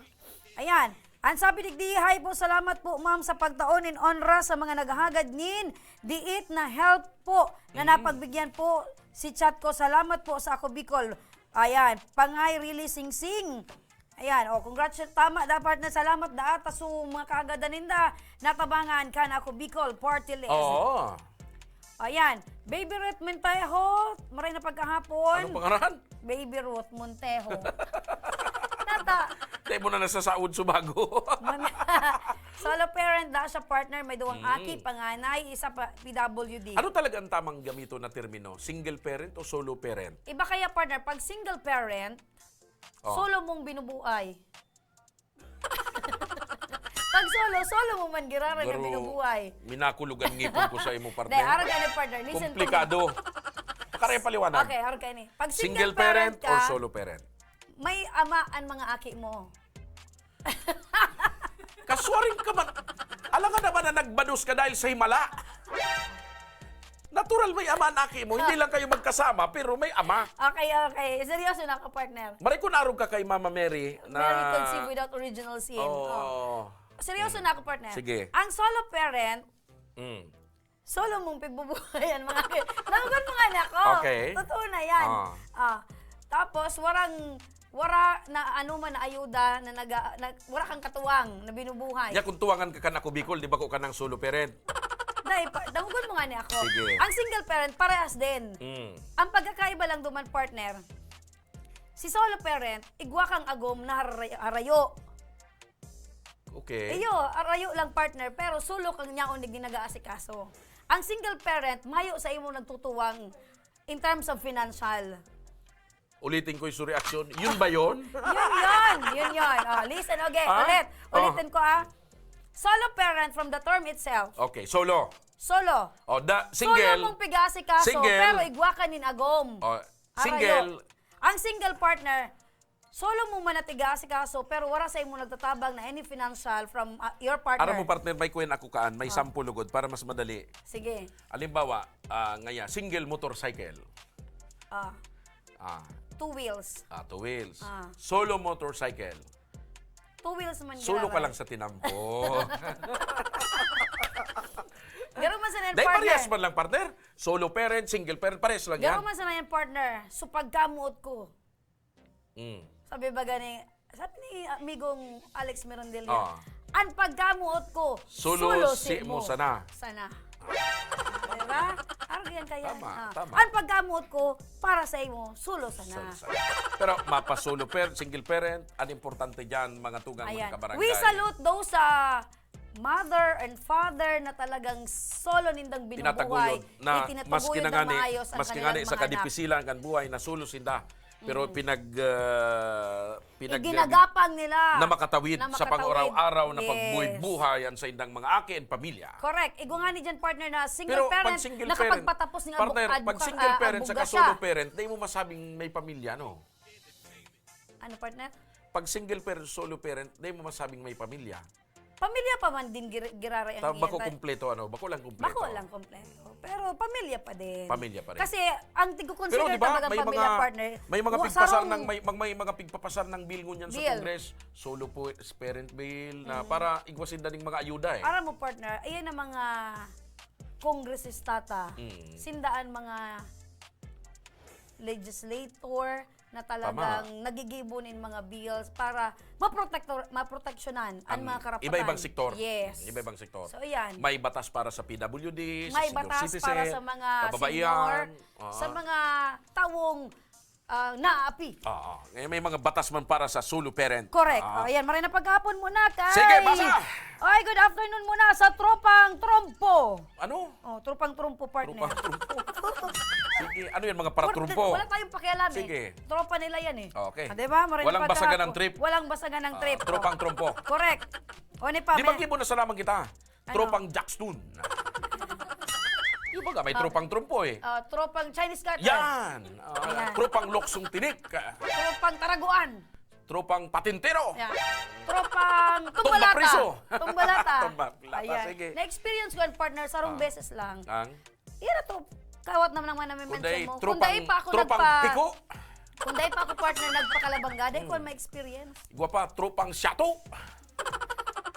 Ayan. Ang sabi digdi, "Hi po, salamat po, ma'am, sa pagtao nin onra sa mga naghahagad nin diit na help po na Mm. napagbigyan po si chat ko. Salamat po sa Ako Bicol." Ayan, Pangay Rili Singsing. Ayan, oh, congratulations. Tama, dapat na salamat, daat, ta su mga kaagadan ninda. Natabangan kan Ako Bicol Party List. Oo. Ayan, Baby Ruth Montejo, maray na pagkahapon. Anong pangaran? Baby Ruth Montejo. Nata. Dahil mo na nasasaod subago. Man-, solo parent da siya, partner, may duwang Mm. aki, panganay, isa pa, P W D. Ano talaga ang tamang gamiton na termino? Single parent o solo parent? Iba kaya, partner, pag single parent, Oh. solo mong binubuhay. Pag solo, solo mo man giraray na Pero binubuhay. minakulog an ngipon ko sa imo, partner. Dahil, arog ka na, partner. Listen to me. Komplikado. Pakaraya paliwanag. Okay, arog ka ni. Pag single Single parent parent ka, or solo parent? may ama ang mga aki mo. Kaswaring ka man. Alangan naman na nagbados ka dahil sa himala. Natural may ama an aki mo, hindi Ah. lang kayo magkasama, pero may ama. Okay, okay. Seryoso na ako, partner. Maray kung naarog ka kay Mama Mary na Mary conceived without original sin. Oo. Oh. Seryoso Mm. na ako, partner. Sige. Ang solo parent, Mm. solo mong pigbubuhay ang mga ki-, Nahugot mo nga na ako. Okay. Totoo na yan. Ah. Ah. Tapos, warang, wara na ano man na ayuda na naga-, na, wara kang katuwang na binubuhay. Ya, kung tuwangan ka kan Ako Bicol, di ba ko ka ng solo parent? Dai, pa-, dangogon mo nga ni ako. Sige. Ang single parent, parehas din. Mm. Ang pagkakaiba lang duman, partner, si solo parent, igwa kang agom na haray-, harayo. Okay. Iyo, harayo lang, partner, pero solo kang nyaon digdi nag-aasikaso. Ang single parent, mayo sa imo nagtutuwang in terms of financial. Ulitin ko yung reaksyon. Yun ba yun? Yun yun. Yun yun. Oh, listen, okay. Ah? Ulit. Oh. Ulitin ko, ah. Solo parent from the term itself. Okay, solo. Solo. Oh, da, Solo single. mong pigasikaso, Single. pero igwa ka nin agom. Oh, Arayo. single. Ang single partner, Solo mo man nag-aasikaso, pero wala sa imo nagtatabang na any financial from, ah, your partner. Aram mo, partner, may kuwen ako kaan, may Ah. sample lugod para mas madali. Sige. Halimbawa, ah, ngaya, single motorcycle. Ah. Ah. Two wheels. Ah, two wheels. Ah. Solo motorcycle. Two wheels man Solo ka giraray. lang sa tinampo. Garo man sa Dahil partner. parehas man lang, partner. Solo parent, single parent, parehas lang Garo yan. man sa partner. So, pagkamuot ko, Mm. Sabi ba gani, sabi ni amigong Alex Mirandilla, Ah. "Ang pagkamuot ko, Solo sulo si si mo mo. sana." Sana. Diba? Arog yan kaya. Tama, Ah. tama. "Ang pagkamuot ko, para sa imo, sulo sana." Sulo sana. Pero mapa-solo parent, single parent, ang importante dyan, mga tugang, mga Ayan. kabarangay. We salute those, ah, mother and father na talagang solo nindang binubuhay, Tinataguyod na itinataguyod maski na na ngani, maayos ang maski kanilang ngani sa mga anak. kadipisilan kan buhay, na solo sinda. Pero Mm. pinag, ah, pinag- Iginagapang nila na makatawid na sa makatawid. pang-araw-araw na Yes. pagbuhay-buhay ang sa indang mga aki and pamilya. Correct. Igwa nga ni dyan, partner, na single Pero pag parent, single parent, nakapagpatapos ng partner, advoka-, pag advoka-, single ah, parent saka abogasa. solo parent, di mo masabing may pamilya, no? Ano, partner? Pag single parent, solo parent, di mo masabing may pamilya. Pamilya pa man din gir-, giraray ang Ta-, bako iyan, ta-, kumpleto, ano? Bako lang kumpleto. Bako lang kumpleto. Pero pamilya pa din. Pamilya pa rin. Kasi ang tigko-consider Pero di ba, talagang may pamilya, mga, partner, may mga wa-, pigpasar sarong ng, may, may, may mga pigpapasar ng bill ngunyan sa Bill. Congress, solo po, parent bill, na Mm. para igwasin daning mga ayuda, eh. Aram mo, partner, ayan ang mga congressista ta. Mm. Sindaan mga legislator na talagang Tama. nagigibo nin mga bills para maprotektor-, maproteksyonan ang Ang mga karapatan. iba-ibang sektor. Yes. Iba-ibang sektor. So, yan. May batas para sa P W D, sa May senior batas citizen, para sa mga kababaihan. senior, Oo. sa mga taong, ah, naapi. Oo. Ngayon may mga batas man para sa solo parent. Correct. Oo. O, yan. Maray na pagkahapon muna kay Sige, basa! Oy, good afternoon muna sa Tropang Trompo. Ano? Oh, Tropang Trompo, partner. Tropang Trompo. Sige, ano yan, mga Wala, paratrompo? wala tayong pakialam eh. Sige. Tropa nila yan eh. Okay. Ah, di ba? Maray na Walang basagan pagkahapon. ng trip. Walang basagan ng Ah, trip. Tropang Trompo. Correct. O, ni pa, Di may ba gibo na salaman kita? Ano? Tropang Jackstone. Di ba nga, may Ah. Tropang Trompo eh. Ah, Tropang Chinese Cutter. Yan. Ah, Ayan. Tropang Loksong Tinik. Tropang Taraguan. Tropang Patintero. Yan. Tropang Tumba Tumbalata. Priso. Tumbalata. Tumbalata, Ayan. sige. Na-experience ko yan, partner, sarong Ah. beses lang. Ang? Ira to, kawat naman ang mga nami-mention Kunday mo. tropang, Kunday pa ako tropang nagpa-, piko. kunday pa ako, partner, nagpakalabangga. Dahil ko Hmm. may experience. Igwa pa, tropang syato.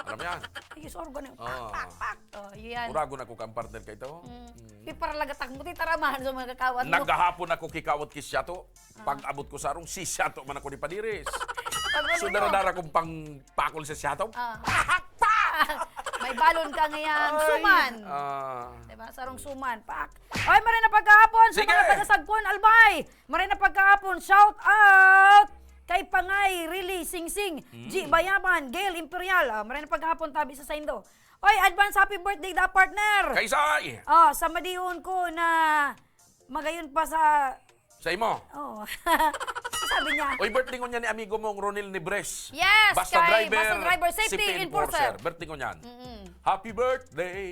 Alam mo yan? Ay, sorry, ganun. Ah. Pak, pak, pak. Oh, yan. Uragon ako kang partner kay ito. Mm. Mm. Di para lagatak mo, titaramahan sa mga kakawat mo. Naghahapon ako kikawat ki syato. Ah. Pag abot ko sa arong, si syato man ako ni Padiris. Pag So, ano mo? dara-dara kong pang pakol sa syato. Ah. Pak, pak! May balon ka ngayon, Ay, suman. ah. Diba? Sarong suman, pak. Oy, maray na pagkahapon sa Sige. mga taga Sagpon, Albay. Maray na pagkahapon, shout out kay Pangay, Rili, Singsing, Mm. G Bayaban, Gail Imperial. Ah, maray na pagkahapon, tabi sa saindo. Oy, advance happy birthday da, partner. Kaisay! Oh, sa madiyon ko na magayon pa sa Sa imo? Oh. Sabi niya. Oy, birthday ngunyan ni amigo mong Ronel Nibres. Yes, Basta kay driver, Basta Driver, safety safety enforcer. enforcer. Birthday ngunyan. Mm-mm. Happy birthday!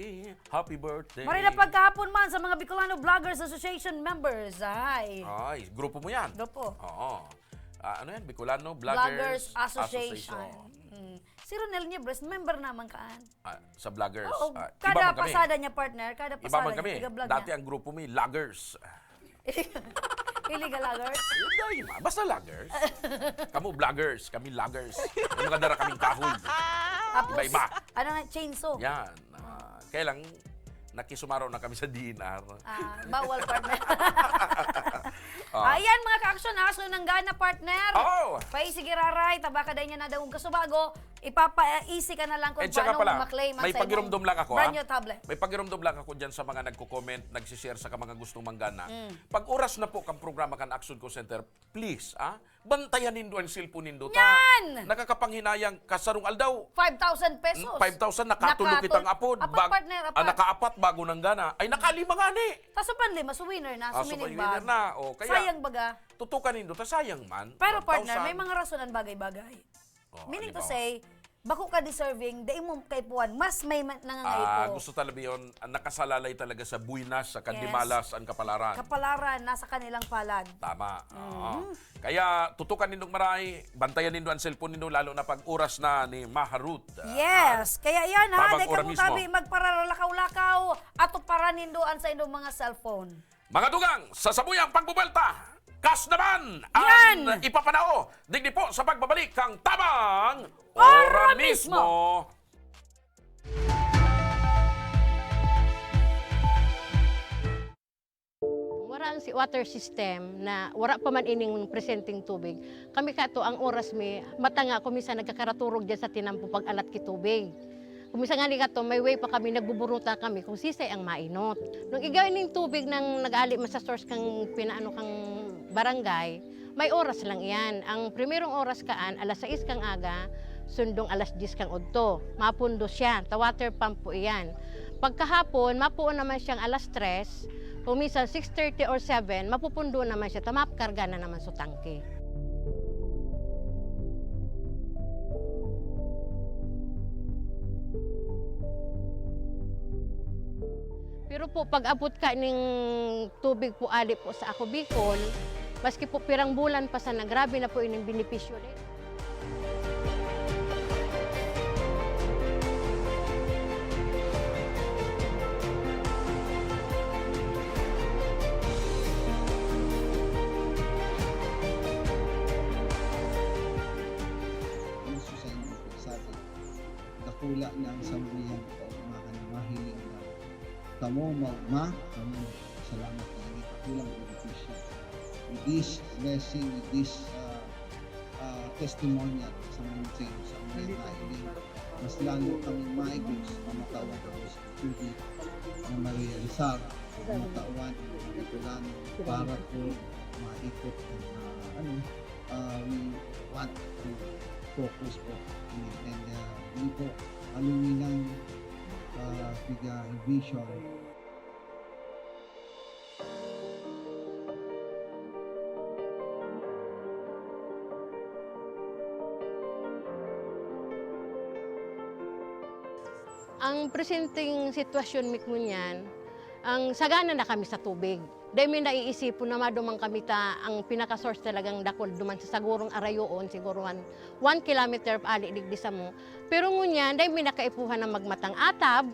Happy birthday! Maray na pagkahapon man sa mga Bicolano Vloggers Association members. Ay. Ay, grupo mo yan? Grupo. Oo. Ah, ano yan? Bicolano Vloggers Vloggers Association. Association. Mm. Si Ronel Nibres, member naman kaan. Ah, sa vloggers. Oo, Ah, iba kada man kami. pasada niya, partner, kada Iba pasada man niya, kami. tiga-vlog Dati niya. ang grupo mi, Loggers. Illegal loggers? Hindi, iba. Basta loggers. Kamu vloggers, kami loggers. May mga dara kaming kahoy. Tapos, Iba-iba. ano nga, chainsaw? Yan. Ah, kaya lang, nakisumaro na kami sa D N R. Ah, bawal, partner. Ah. Ayan, mga ka-action, ha? So, nanggana, partner. Oo. Paisig iraray, tabaka dahil niya nadangog ka subago, ipapa-easy ka na lang kung At saka paano pala, ma-claim ang may sa imong pagirumdom lang ako, brand ha? new tablet. May pagirumdom lang ako dyan sa mga nagko-comment, nagsishare sa ka mga gustong manggana. Mm. Pag oras na po kang programa kan Action Call Center, please, ah, bantayan nindo ang cellphone nindo. Ta, Yan! nakakapanghinayang kasarong aldaw. Five thousand pesos. Mm, five thousand, nakatulo Nakatol-, kitang apod. apat, Bag-, partner, ah, apat. nakaapat bago nanggana. Ay, nakalima nga ni. Kaso panlima, so winner na, Ah, so so may winner na. O, kaya, Sayang baga. tutukan nindo, ta sayang man. Pero, partner, One thousand. may mga rason ang bagay-bagay. Oh, Meaning to halimbawa. say, bako ka deserving, dai mo kaipuhan, mas may ma-, nangangaipo. Ah, gusto talaga yun, ang nakasalalay talaga sa buwinas, sa Yes. kandimalas, ang kapalaran. Kapalaran, nasa kanilang palad. Tama. Oo. Mm. Kaya tutukan nindong maray, bantayan nindo ang cellphone nindo, lalo na pag oras na ni Maha Ruth. Ah, Yes. Kaya yan, ha, tabang dai ora kamo mismo. tabi magpararalakaw-lakaw, atuparan nindo ang saindong mga cellphone. Mga dugang, sa samuyang pagbubuelta, kas naman an Yan! ipapanao, digdi po sa pagbabalik kan Tabang Ora Ora Mismo. Mismo. Wara ang si water system na wara pa man ining presenteng tubig. Kami kato, ang oras mi, mata nga, kung minsan nagkakaraturog diyan sa tinampo pag-alat ki tubig. Kung minsan nga ni kato, may way pa kami, nagbuburuta kami kung sisay ang mainot. Nung igay ning tubig nang nag-ali man sa source kang pinaano kang barangay, may oras lang iyan. Ang primerong oras kaan, alas sais kang aga, sundong alas dyes kang udto. Mapundo siya, ta water pump po iyan. Pagkahapon, mapuon naman siyang alas tres, kung minsan six thirty or seven, mapupundo naman siya, ta makarga na naman sa tangke. Pero po, pag-abot ka ning tubig po ali po sa Ako Bicol, maski po pirang bulan pa sana, grabe na po ining benepisyo na yun. Gusto sa inyo po, sabi, dakula na ang samuyang kaugmahan na mahiling na kamo maugma, kamo salamat na ini dakulang benepisyo. With this blessing, with this, ah, ah, testimonial sa mga sa mga Nandito. Nailing, mas lalo kami maigos, mamatawan ako sa tubig na marealisar, mamatawan ang mga Bicolano para po maikot ang, ah, ano, ah, we want to focus po. And, and, ah, hindi po aluminan, ah, piga vision. Ang presenteng sitwasyon mi ngunyan, ang sagana na kami sa tubig. Dai mi naiisipon na maduman kami ta ang pinaka-source talagang dakul duman sa sagurong arayoon, siguro one, one kilometer ali digdi samo. Pero ngunyan, dai mi na kaipuhan na magmatang atab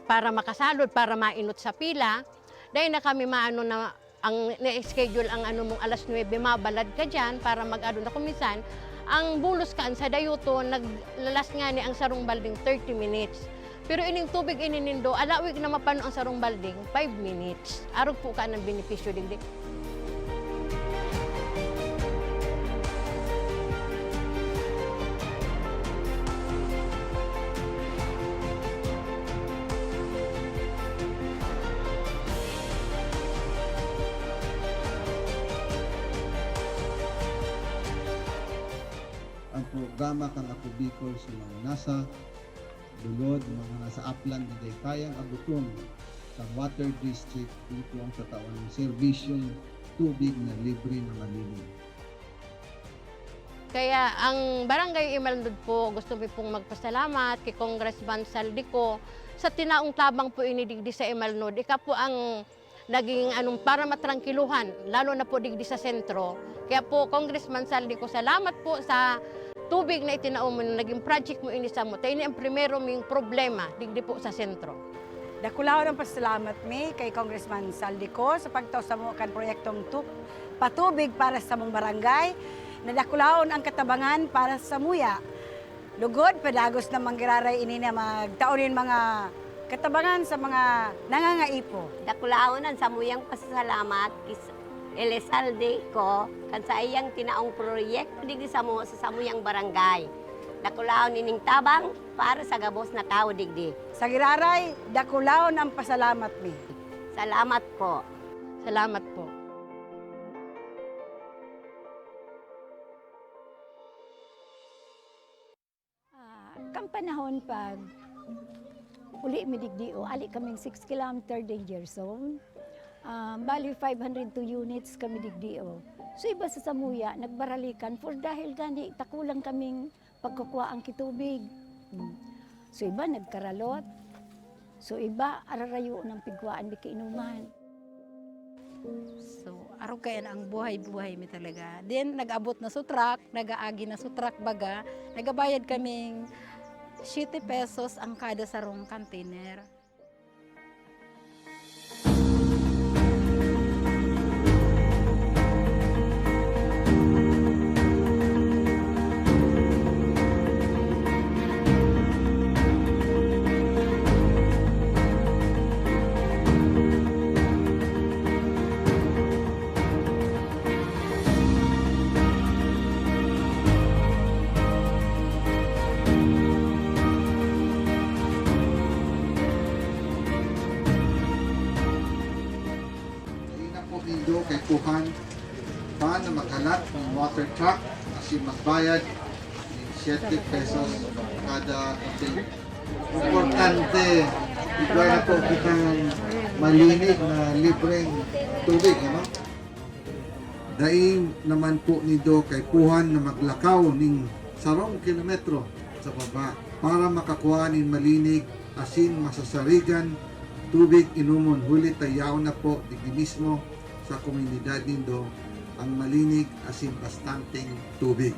para makasalod, para mainot sa pila. Dai na kami maano na ang na-schedule ang ano mong alas nuebe, mabalad ka diyan para mag-ano na. Kung minsan, ang bulos kaan sa dayuto, naglalas ngani ang sarong balding thirty minutes. Pero ining tubig ini nindo, alawig na mapano ang sarong balding, five minutes. Arog po ka ng benepisyo digdi. Ang programa kan Ako Bicol sa mga nasa lulod, mga nasa aplan na dai kayang abuton kan water district, ito ang tatawan ng serbisyong tubig na libre na malinis. Kaya ang Barangay Imalnod po, gusto mi pong magpasalamat kay Congressman Zaldy Co sa tinaong tabang po ini digdi sa Imalnod. Ika po ang naging anong para matrangkiluhan, lalo na po digdi sa sentro. Kaya po, Congressman Zaldy Co, salamat po sa tubig na itinao mo, na naging project mo ini samo. Ta ini ang primero ming problema digdi po sa sentro. Dakulaon ang pasalamat mi kay Congressman Zaldy Co sa pagtao samo kan proyektong tu-, patubig para sa samong barangay, na dakulaon ang katabangan para samuya. Lugod, padagos na manggiraray ini na magtao nin mga katabangan sa mga nangangaipo. Dakulaon ang samuyang pasasalamat kis Elizalde Co kan saiyang tinaong proyekto digdi samo sa samuyang barangay. Dakulaon ining tabang para sa gabos na tawo digdi. Sa giraray, dakulaon ang pasalamat mi. Salamat po. Salamat po. Ah, kan panahon pag uli mi digdi, o, ali kaming six kilometer danger zone. Ah, bali, five hundred two units kami digdi, o. So, iba sa samuya, nagbaralikan. For dahil gani, takulang kaming Pagkukuhaan ki tubig. Hmm. So, iba nagkaralot. So, iba ararayo ng pigkuhaan di kainuman. So, arog kaya na ang buhay-buhay mi talaga. Then, nag-abot na sa truck, nag-aagi na sa truck baga, nagabayad kaming siyete pesos ang kada sarong container. Dai na po nindo kaipuhan pa na maghalat nin water truck asin magbayad nin siyete pesos kada container. Importante, igwa na po kitang malinig na libreng tubig, ano? Dai naman po nindo kaipuhan na maglakaw nin sarong kilometro sa baba para makakua nin malinig asin masasarigan tubig inomon, huli ta yaon na po digdi mismo sa komunidad nindo ang malinig asin bastanteng tubig.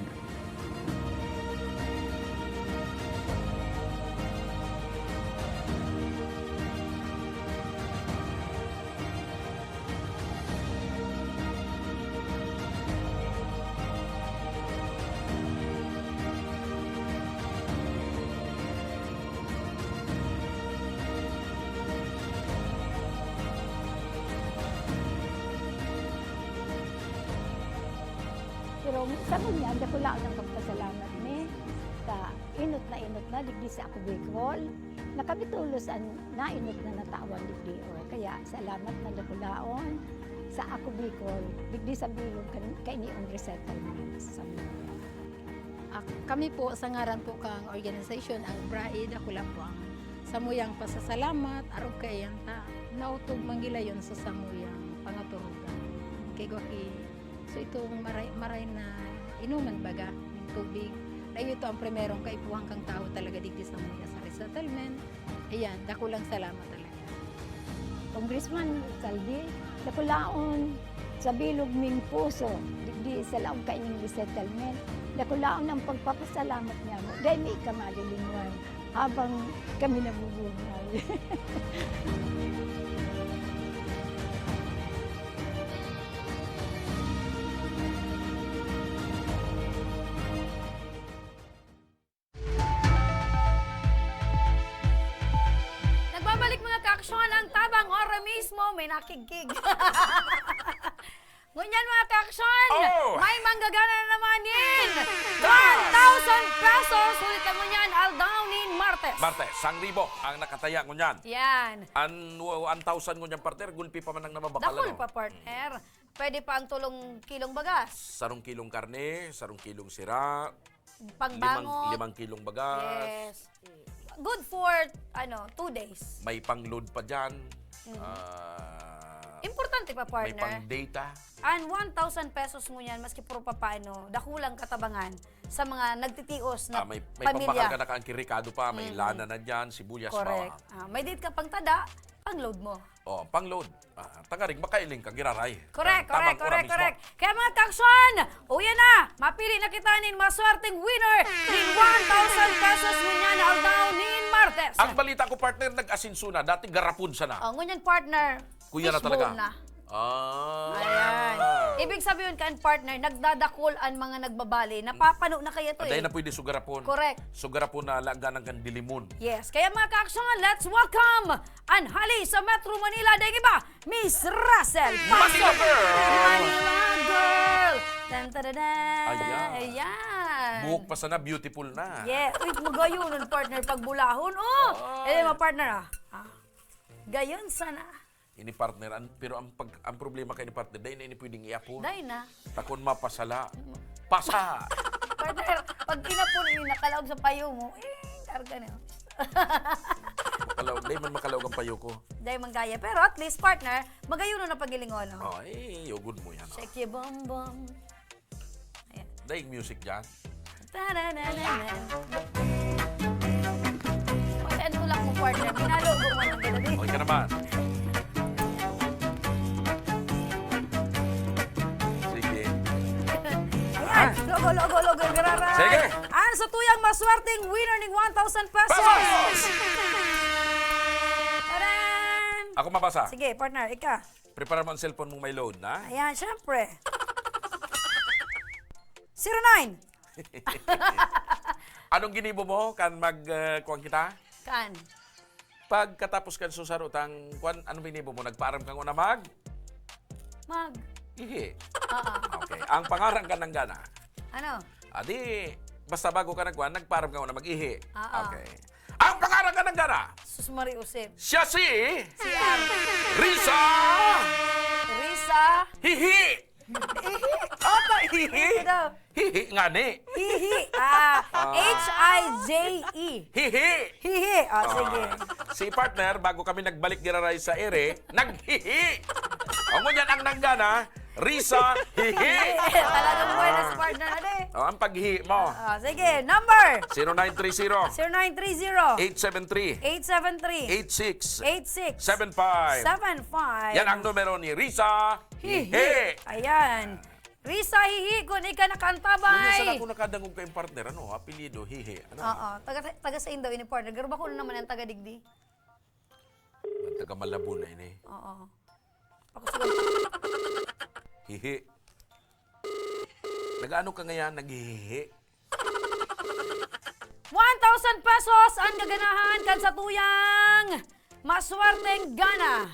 Pero sa ngunyan, dakulaon ang pagpasalamat mi sa enot na enot na digdi sa Ako Bicol, na kami tolos an naenot na natawan digdi, o. Kaya salamat na dakulaon sa Ako Bicol, digdi sa bilog kan-, kainiong resettlement sa Samora. Ah, kami po, sa ngaran po kang organisasyon, ang BRAE, dakula po ang samuyang pasasalamat, arog kaiyan ta, naotob man gilayon sa samuyang pangaturugan. Kay gwa ki So, itong maray, maray na inuman baga nin tubig, na iyo to ang primerong kaipuhan kan tawo talaga digdi sa mga sa resettlement. Ayan, dakulang salamat talaga. Congressman Saldi, dakulaon sa bilog ming puso, digdi sa laog kaining resettlement, dakulaon ang pagpapasalamat niamo. Dai mi ka malilinwan. Habang kami nabubuhay. Nagbabalik, mga kaaksyon, ang tabang. Ora mismo, may nakigkig. Ngunyan, mga kaaksyon, Oh! may manggagana na naman nin one thousand pesos. Ulit ka ngunyan, aldaw nin Martes. Martes, sangribo ang nakataya ngunyan. Yan. An, one thousand ngunyan, partner, gulpi pa man ang nababakal, Dakul ano? pa, partner. Pwede pa ang tulong kilong bagas. Sarong kilong karne, sarong kilong sira, Pangbangot. Limang, limang kilong bagas. Yes. Good for, ano, two days. May pang-load pa dyan. Mm. Ah, Importante pa, may partner. Pang-data. And one thousand pesos ngunyan, maski puro papaano, dakulang katabangan sa mga nagtitios na Ah, may, may pamilya. Pambakal ka na, kaangkirikado pa, may Mm. lana na dyan, sibuyas, Correct. bawang. Ah, may date ka pang tada, pang-load mo. Oh, pang-load. Ah, tangarig makailing ka, giraray. Correct, Tam-, correct, tamang ora correct, mismo. correct. Kaya, mga kaaksyon, uya na! Mapili na kita nin maswerteng winner nin one thousand pesos ngunyan na aldaw nin Martes. Ang balita ko, partner, nag-asinso na. Dati garapon sana. Oh, ngunyan, partner, Kuya na fishbone talaga. na. Ah. Ayan. Ibig sabihin kan, partner, nagdadakol ang mga nagbabali. Napapano na kaya to, Aday eh. na pwede sugarapon. Correct. Sugarapon na laga ng kandilimon. Yes. Kaya, mga kaaksyon, let's welcome an hali sa Metro Manila, dai iba, Miss Russell Paso. Manila girl! Manila girl! Tan, taradan! Ayan. Ayan. Buhok pa sana, beautiful na. Yeah. Uy, magayon ang partner pag bulahon, oh! Ay. Eh, mga partner, ah. Ah. Gayon sana. Ini partner, an-, pero ang pag-, ang problema kay ni partner, dai na ini pwedeng i-apon. Dai na. Takon mapasala. Pasa! Partner, pag inapon ini, nakalaog sa payo mo, eh, karga na. Makalaog, dai man makalaog ang payo ko. Dai man kaya. Pero at least, partner, magayon na pagilingon, oh. Oh, eh, yugod mo yan, oh. Shake your bum bum. Ayan. Daing music dyan. Tananana. Pag-end ko lang mo, partner. Ginalo ko man ang ganun eh. Okay ka naman. Sige. Ayan. Ah. Logo, logo, logo, gararay. Sige. Ang sa tuyang maswerteng winner ning one thousand pesos. Pesos! Taran! Ako mabasa. Sige, partner, ika. Prepara mo ang cellphone mong may load na. Ayan, syempre. Zero nine. Anong ginibo mo kan mag, ah, kuwan kita? Kan? Pagkatapos kan susaro tang kuwan, anong ginibo mo? Nagpaaram ka nguna mag? Mag? Ihi. Oo. Okay. Ang pangaran ka ng gana? Ano? Adi, basta bago ka nagkuwan, nagpaaram ka nguna mag-ihi. Oo. Okay. Ang pangaran ka ng gana? Sus, Maria Josep. Siya si Si R. Risa Risa. Hihi. Ata hihi. Ito daw. Hihi ngani. Hihi. Ah, Ah. H I J E. Hihi. Hihi. Ah, sige. Ah, si partner, bago kami nagbalik giraray sa ere, naghihi. O, ngunyan ang nanggana, Risa, hihi. Hihi. Talagang buhay na si partner, ano eh? O, ang paghihi mo. Ah, sige, number. Zero nine three zero. Zero nine three zero. Eight seven three. Eight seven three. Eight six. Eight six. Seven five. Seven five. Yan ang numero ni Risa Hihi. Hihi. Ayan. Risa Hihi, kun ika Minsan nakaantabay. ako nakadangog kay partner, ano, apelyido, Hihi. Ano? Oo, taga, taga sa Indo, ini partner. Pero bako na naman ang taga digdi. Ang taga Malabon na ini. Oo. Ako sa Hihi. Nag-ano ka ngayon? Naghihihi? One thousand pesos ang gaganahan kan satuyang maswerteng gana.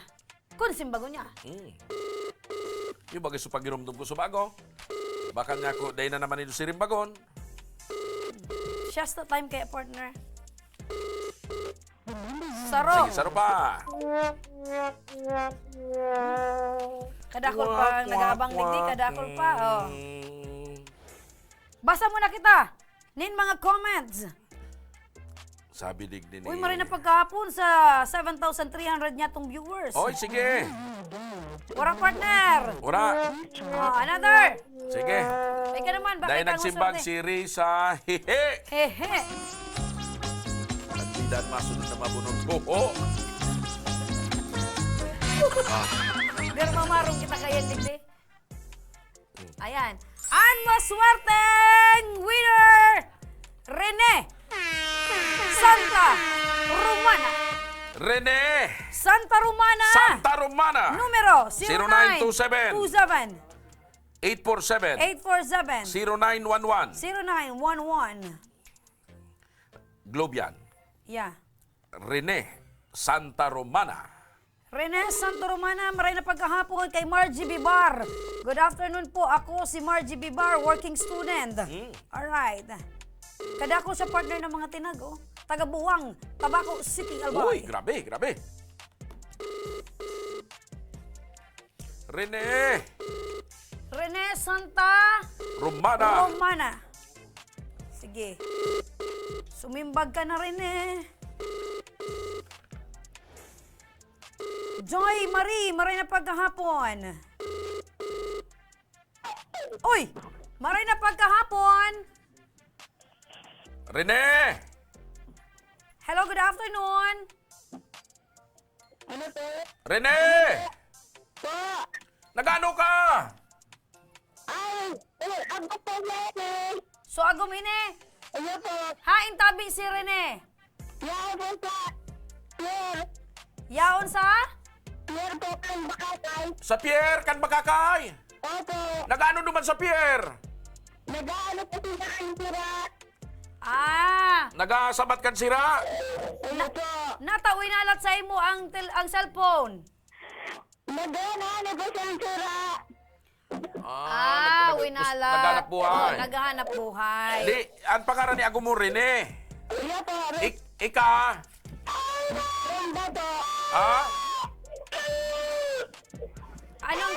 Kun simbagon niya. Hmm. Yung bagay sa pagirumdom ko sa bago. Baka niya ako, dahil na naman ito sirimbagon. Just the time kaya, partner. Saro. Sige, saro pa. Kadakol pa, nag-aabang digdi, kadakol pa, oh. Hmm. Basa muna kita nin mga comments. Sabi digdi ni Uy, maray na pagkahapon sa seven thousand three hundred niya tong viewers. Oy, sige. Wara, partner. Wara. Oh, another. Sige. Ay ka naman, bakit Dahil ang nagsimbag swerte? si Risa, hehe. Hehe. At di daan masunod na mabunod. Hoho. Ah. Pero mamarong kita kaya, digdi. Hmm. Ayan. Ang maswerteng winner, Rene Santa Romana. Rene Santa Romana. Santa Romana. Numero, Zero nine two seven. zero nine two seven. Eight four seven. Eight four seven. Zero nine one one. Zero nine one one. Globe yan. Yeah. Rene Santa Romana. Rene Santa Romana, maray na pagkahapon kay Margie Bibar. Good afternoon po, ako si Margie Bibar, working student. Hmm. Alright. Kadako siya, partner, ng mga tinag, oh. Taga Buwang, Tabaco City, Albay. Uy, grabe, grabe. Rene! Rene Santa Romana. Romana. Sige. Sumimbag ka na, Rene. Joy Marie, maray na pagkahapon. Uy! Maray na pagkahapon. Rene! Hello, good afternoon. Ano po? Rene! Po! Nagano ka? Ay, eh, ang gusto niya eh. So, agom ini. Ano po? Hain tabi si Rene. Yaon po sa Pier. Yaon sa? Pier po, kan Bakakay. Sa Pier, kan Bakakay? Opo. Nag-ano naman sa Pier? Nag-ano po sila ang sira? Ah. Nagasabat kan sira? Ano po? Nata, winalat sa imo ang tel-, ang cellphone. Nag-ano, ano po siyang sira? Ah, Ah, nag-, nag-, winalat. naghanap buhay. Oh, naghahanap buhay. Di, ang pangaran ni Agumon, Rene. Iya po, Re- Ik-, ika? Randa po. Ha? Anong,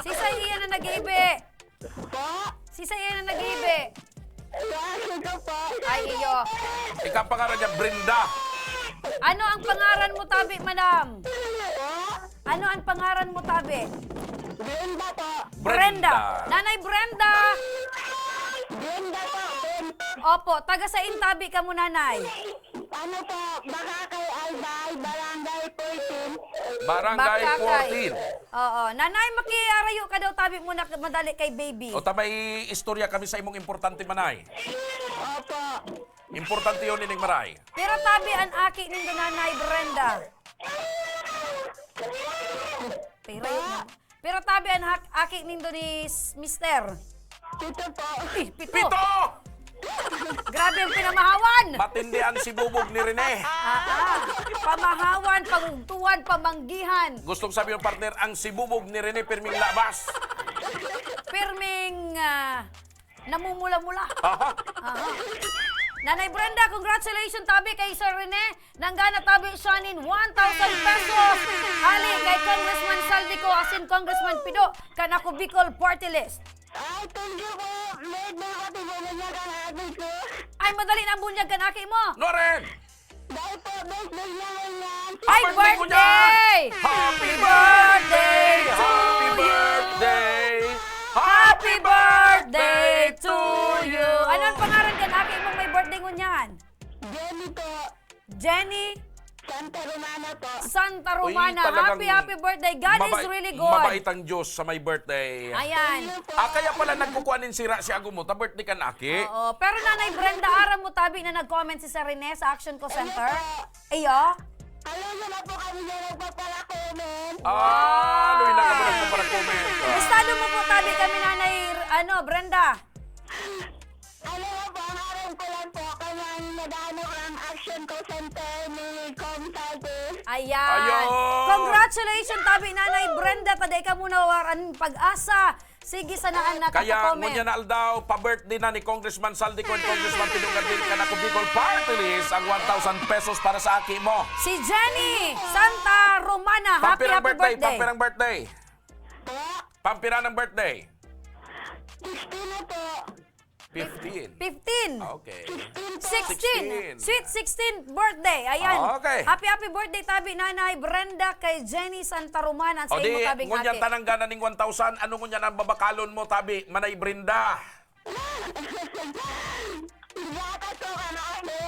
si Saiya na nag-iibi? Po? Si Saiya na nag-iibi? Klase ko po. Ay, iyo. Ika ang pangaran niya, Brenda. Ano ang pangaran mo, tabi, madam? Po? Ano ang pangaran mo, tabi? Brenda po. Brenda. Brenda. Nanay Brenda. Brenda po, Brenda. Opo, taga sain tabi kamo, Nanay? Ano po, Bakakay, Albay, Barangay fourteen. Barangay Bakakay. fourteen. Oo. Nanay, makiarayo ka daw tabi muna madali kay baby. O, ta may istorya kami sa imong importante, Manay. Opo. Importante yun, Ining Maray. Pero tabi an aki nindo, Nanay Brenda. Pero, pero tabi an hak-, aki nindo ni s-, mister. Pito po. Eh, pito. Pito! Grabe ang pinamahawan. Matindi ang sibubog ni Rene. Ah, ah. Pamahawan, pangugtuan, pamanggihan. Gustong sabihin, partner, ang sibubog ni Rene, pirming labas. Pirming, ah, namumula-mula. Aha. Aha. Nanay Brenda, congratulations tabi kay Sir Rene. Nanggana tabi siya nin one thousand pesos. Hali kay Congressman Saldico asin Congressman Pido, kan Ako Bicol Party List. Ay, thank you po. Birthday pati po niya kang ate ko. Ay, madali na ang bunyag kan aki mo. Noren! Dahil po, birthday niya ngayon. Ay, Happy birthday! birthday! Happy birthday to Happy you! birthday! Happy birthday to you! Ano ang pangaran kan aki mong may birthday ngunyan? Jenny po. Jenny? Santa Romana po. Santa Uy, Romana. talagang Happy, happy birthday. God is mabait, really good. mabait ang Diyos sa may birthday. Ayan. Thank you po. Ah, kaya pala nagkukuha nin sira si Ago mo, ta birthday kan aki. Oo. Pero Nanay Brenda, aram mo tabi na nag-comment si Sir Rene sa Action Call Center? Iyo? Alam mo na po kami na nagpapala-comment. Ah, luy na ka mo nagpapala-comment. Ah. Bistado mo po tabi kami, Nanay, ano, Brenda. Ano na po, ang aram ko lang po, kanyang nag-ano ang Action Call Center ni Kong Saldi. Ayan. Ayan. Congratulations, tabi Nanay Brenda. Taday ka muna waran pag-asa. Sige, sana ang Kaya, nakaka-comment. ngunyan na aldaw, pa-birthday na ni Congressman Saldi Con, Congressman Pino Cardil, kan Ako Bicol Party List, ang one thousand pesos para sa aki mo. Si Jenny Santa Romana. Happy, Pampirang happy birthday, birthday. pampirang birthday. Po? Pampira ng birthday. Sixteen na po. Fifteen. Fifteen. Okay. Sixteen po. Sixteen. Sixteen. Sweet sixteen birthday. Ayan. Okay. Happy, happy birthday, tabi, Nanay Brenda, kay Jenny Santa Romana. Sa O di, imo, tabing ngunyan ate. tanang gana ning one thousand, ano ngunyan ang babakalon mo, tabi, Manay Brenda? Gatas ko, kan ate.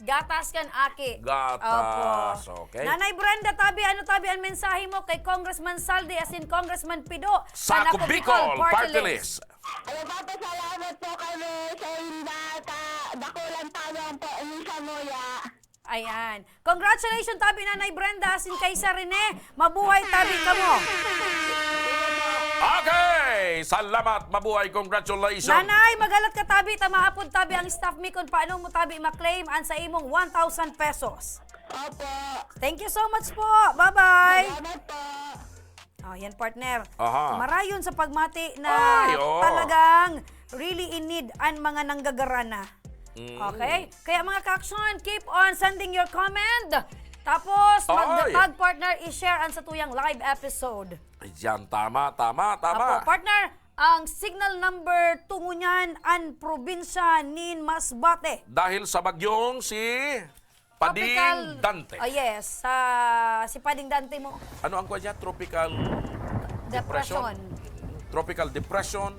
Gatas kan aki. Gatas, Opo. okay. Nanay Brenda, tabi, ano tabi ang mensahe mo kay Congressman Saldi asin Congressman Pido? Sa Kan Ako Ako Bicol Bicol Party Party List. List. Nagpapasalamat po kami sa inda, ta-, dakulang tabang po ni Samuya. Ayan. Congratulations, tabi Nanay Brenda, asin kay Sir Rene. Mabuhay, tabi kamo. Okay! Salamat, mabuhay. Congratulations. Nanay, magalat ka, tabi. Ta maapod, tabi, ang staff mi kung paano mo, tabi, ma-claim ang sa imong one thousand pesos. Opo. Thank you so much po. Bye-bye. Salamat po. Oh, yan, partner. Aha. Marayon sa pagmati na Ay, oo. talagang really in need ang mga nanggagarana. Mm. Okay? Kaya, mga ka-action, keep on sending your comment. Tapos, Ay. mag-tag, partner, i-share ang satuyang live episode. Ayan, tama, tama, tama. Apo, partner, ang signal number two ngunyan, ang probinsya nin Masbate. Dahil sa bagyong si Pading Tropical Dante. Oh, yes. Sa, si Pading Dante mo. Ano ang kuwan niya? Tropical Depression. Depression. Tropical Depression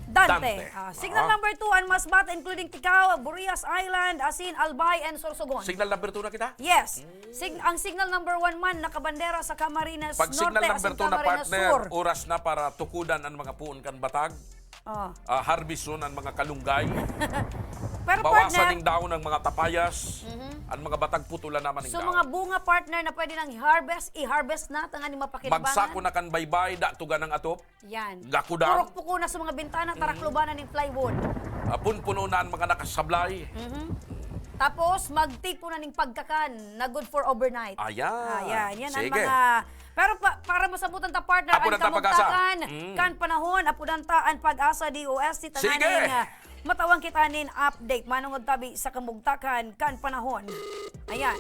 Dante. Dante. Ah, signal Ah. number two, ang Masbate, including Ticao, Burias Island, asin, Albay, and Sorsogon. Signal number two na kita? Yes. Sig-, ang signal number one man nakabandera sa Camarines Pag Norte signal number asin two na, Camarines partner, Sur. oras na para tukudan ang mga puon kan batag. Oh. Ah, harveston ang mga kalunggay. Pero, Bawasan partner, ning daon ang mga tapayas. Mhm. Ang mga batag putulan naman ning So, daon. mga bunga, partner, na pwede nang i-harvest, i-harvest na, tanganing mapakinabangan. Magsako na kan baybay, da tugan ang atop. Yan. Gakudan. Purok-puko na sa mga bintana, Mm. tarakloban na ning plywood. Ah, punpuno na ang mga nakasablay. Mhm. Tapos, magtipon na ning pagkakan na good for overnight. Ayan. Ayan, yan ang Sige. mga Pero pa, para masabutan ta, partner, Apo ang na ta pag-asa. kamugtakan Mm. kan panahon, apo na ta ang pag-asa D O S T Sige. tanganing, ah, matawan kita nin update. Manungod tabi sa kamugtakan kan panahon. Ayan.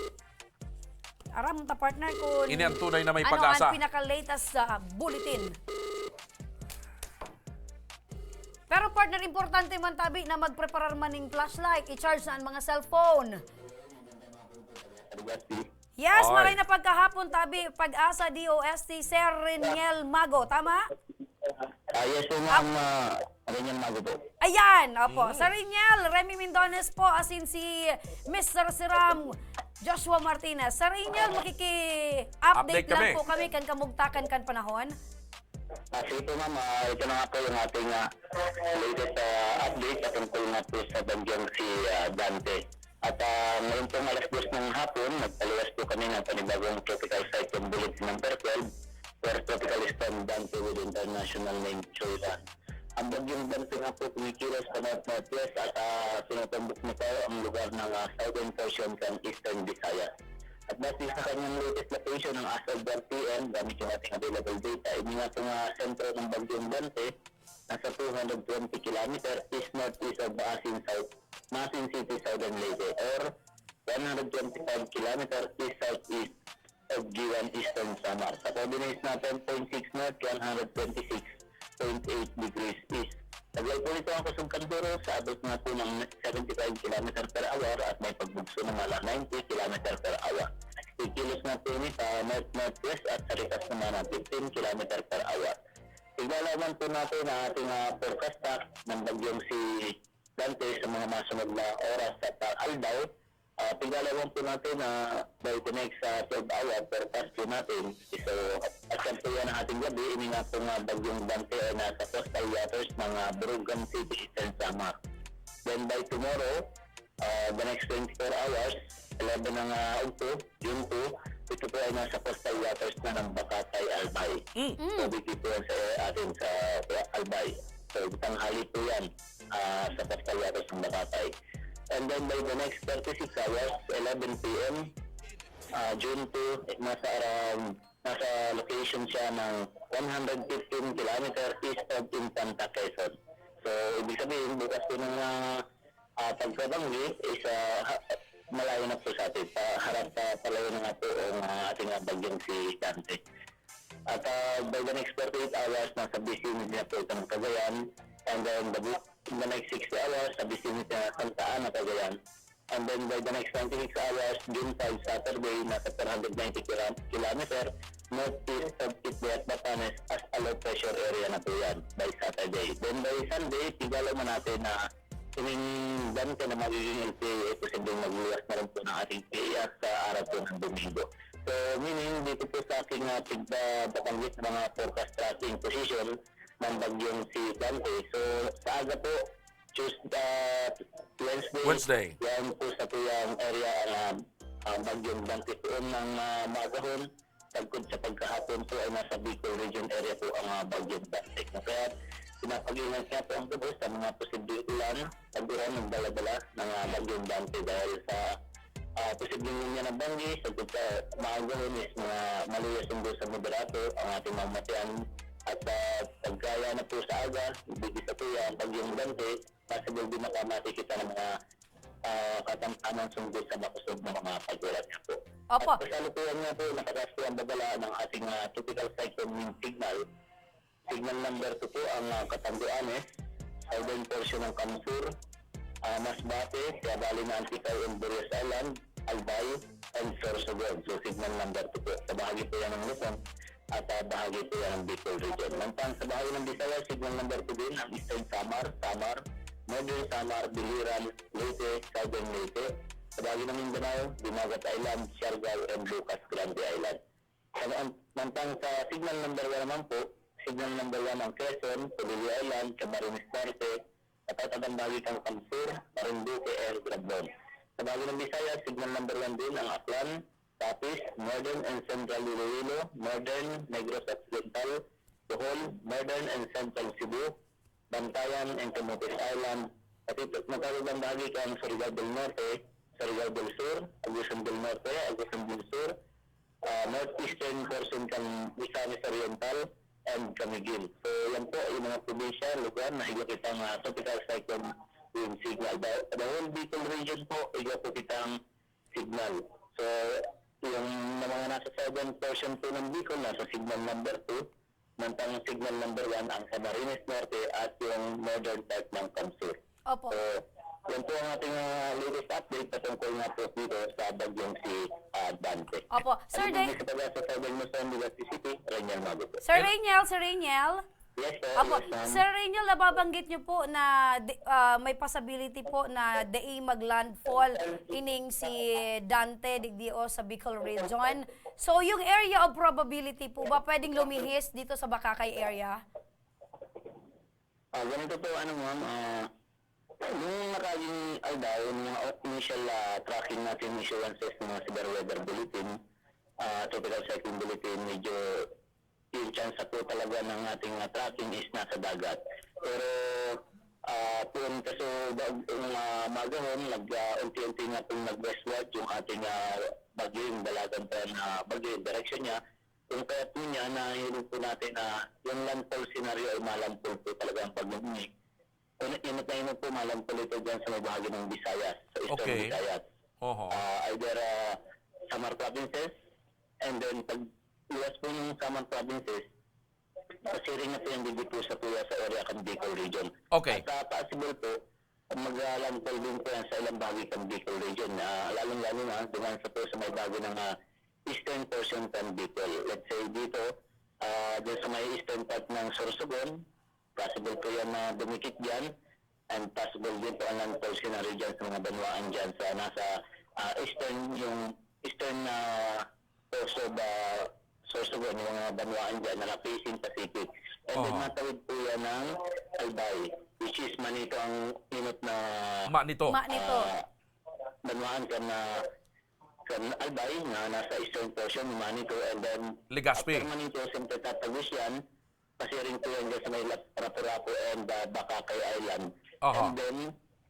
Aram ta, partner, kung Ini ang tunay na may ano pag-asa. ang pinaka-latest sa bulletin. Pero, partner, importante man tabi na magpreparar man ning flashlight, i-charge na ang mga cellphone. Yes, Oy. maray na pagkahapon, tabi, Pag-asa D O S T, Sir Reniel Mago. Tama? Ah, yes po, ma'am. Ah, magandang umaga po. Ayan, opo. Sir Reniel, Remy Mindones po, asin si Mister Siram, Joshua Martinez. Sir Reniel, makiki-update Update lang kami. po kami kan kamugtakan kan panahon. Ah, sige po, ma'am. Ah, ito na nga po yung ating, ah, latest, ah, update patungkol nga po sa bagyong si, ah, Dante. At, ah, ngayon pong alas dos ng hapon, nagpaluwas po kami ng panibagong Tropical Cyclone Bulletin number twelve or Tropical Storm Dante with international name Choiran. Ang bagyong Dante nga po kumikilos sa north-northwest at, ah, tinutumbok nito ang lugar ng, ah, southern portion ng Eastern Visayas. At base sa kanyang latest location, ang as of one P M, gamit yung ating available data, ini nga po nga sentro ng bagyong Dante, nasa two hundred twenty kilometer east-northeast of Maasin South, Maasin City, Southern Leyte, or one hundred twenty-five kilometer east-southeast of Guiuan, Eastern Samar. Sa coordinates na ten point six north, one hundred twenty-six point eight degrees east. Taglay po nito ang kusog kan Turo sa abot nga po ng seventy-five kilometer per hour at may pagbugso na mala ninety kilometer per hour. Kikilos na po ini sa north-northwest at sa rikas naman ng fifteen kilometer per hour. Iglalaman po natin ang ating, ah, forecast track ng bagyong si Dante sa mga masunod na oras at, ah, aldaw. Ah, tiglalawang po natin na by the next, ah, twelve hour forecast po natin. So, at yan po yan ang ating gabi. Ini nga po nga bagyong Dante ay nasa coastal waters ng, ah, Borongan City, Eastern Samar. Then by tomorrow, ah, the next twenty-four hours, eleven ng, ah, ugto, June two, ito po ay nasa coastal waters na ng Bakatay, Albay. Mm. So, dito po yan sa atin sa Albay. So, tanghali po yan, ah, sa coastal waters ng Bakatay. And then by the next thirty-six hours, eleven P M, ah, June two, nasa around, nasa location siya ng one hundred fifteen kilometer east of Infanta, Quezon. So, ibig sabihin, bukas po ng, ah, ah, pagkabanggi is, ah, ha-, malayo na po sa atin. Pa, harap pa, palayo na nga po ang, ah, ating, ah, bagyong si Dante. At, ah, by the next forty-eight hours, nasa vicinity na po itong Cagayan. And then the, the next sixty hours, sa vicinity na Santa Ana, Cagayan. And then by the next twenty-six hours, June five, Saturday, nasa four hundred ninety kilo-, kilometer northeast of Itbay at Batanes as a low pressure area na po yan by Saturday. Then by Sunday, tigalaw man natin na ining Dante na magiging L P A ay posibleng magluwas na rin po ng ating P A S sa araw po ng Domingo. So, meaning, dito po sa aking, ah, pigbabanggit na mga forecast tracking position ng bagyong si Dante. So, sa aga po, Tuesday, ah, Wednesday, Wednesday. Yan po sa tuyang area ang, ah, ah, bagyong Dante poon ng, ah, maagahon. Tagkod sa pagkahapon po ay nasa Bicol Region area po ang, ah, bagyong Dante. Kaya pinapag-ingat nga po ang gabos sa mga posibleng ulan, pag-uran, nagdala-dala ng, ah, bagyong Dante dahil sa, ah, posibleng linya ng banggi, tagkod sa maagahon is mga maluyas sundo sa moderato ang ating mga matian. At, ah, pagkaya na po sa aga, bigis sa tuya ang bagyong Dante, possible din makamati kita ng mga, ah, katamtaman sundo sa makusog na mga pag-ulan nga po. Opo. At kasalukuyan nga po, nakataas po ang babala ng ating, ah, tropical cyclone wind signal. Signal number two po ang, ah, Catanduanes, southern portion ng Kamsur, ah, Masbate, Kiabali na Antique and Burias Island, Albay, and Sorsogon. So, signal number two po. Sa bahagi po yan ng Luzon, at, ah, bahagi po yan ng Bicol Region. Mantang sa bahagi ng Visayas, signal number two din ang Eastern Samar, Samar, Northern Samar, Biliran, Leyte, Southern Leyte. Sa bahagi ng Mindanao, Dinagat Island, Siargao, and Lucas Grande Island. Sa man-, mantang sa signal number one naman po, signal number one ang Quezon, Polillo Island, Camarines Norte, natatabang bahagi kan Kamsur, Marinduque, and Romblon. Sa bahagi ng Visayas, signal number one din ang Aklan, Capiz, Northern and Central Iloilo, Northern Negros Occidental, Bohol, Northern and Central Cebu, Bantayan and Camotes Island, pati natatabang bahagi kan Surigao del Norte, Surigao del Sur, Agusan del Norte, Agusan del Sur, ah, northeastern portion kan Misamis Oriental, and Camiguin. So, yan po yung mga probinsya, lugar na igwa kitang, ah, tropical cyclone wind signal. The, the whole Bicol region po, igwa po kitang signal. So, yung mga nasa southern portion po ng Bicol, nasa signal number two, mantang signal number one ang Camarines Norte at yung northern part ng Kamsur. Opo. So, yan po ang ating, ah, latest update patungkol nga po dito sa bagyong si, ah, Dante. Opo. Sir Ako po Day- si Pagasa Southern Luzon, Legazpi City, Reniel Mago po. Sir Reniel, Sir Reniel. Yes po, Apo, yes, ma'am. Sir Reniel, nababanggit niyo po na di- ah, may possibility po na dai mag-landfall ining si Dante digdi o sa Bicol region. So, yung area of probability po ba pwedeng lumihis dito sa Bacacay area? Ah, ganito po, ano, ma'am, ah, nung nakaging aldaw, nung mga o- initial ah, tracking natin, issuances ng mga severe weather bulletin, ah, tropical cyclone bulletin, medyo yung chance po talaga ng ating ah, tracking is nasa dagat. Pero ah, po, kasi bago uh, magahon, nag, ah, unti-unti nga pong nag-westward yung ating ah, bagyo, yung dalagan pa na bagyo, yung direksyon niya. Kung kaya po niya, nahiling po natin na yung landfall scenario ay malandfall po talaga ang pag-uwi. Inot na inot po, malandfall ito dyan sa may bahagi ng Visayas, sa Eastern Okay. Visayas. Oho. Ah, either ah, Samar Provinces, and then pag iwas po ng Samar Provinces, pasiring na po yung digdi po sa kuya sa area kan Bicol region. Okay. At ah, possible po, mag-landfall din po yan sa ilang bahagi kan Bicol region. Ah, lalong-lalo na, duman sa po sa may bahagi ng ah, eastern portion kan Bicol. Let's say dito, ah, dyan sa may eastern part ng Sorsogon, possible po yan na dumikit dyan. And possible din po ang landfall scenario dyan sa mga banwaan dyan sa nasa ah, eastern, yung eastern na coast of ah, Sorsogon, yung mga banwaan dyan na facing Pacific. And then Oho. natawid po yan ng Albay, which is Manito ang inot na Ma nito. Ma nito. ah, banwaan kan na kan Albay na nasa eastern portion ni Manito, and then Legazpi. after Manito, siyempre tatagos yan, pasiring po yan dyan sa may Lap- Rapu-Rapu and uh, Bacacay Island. Aha. And then,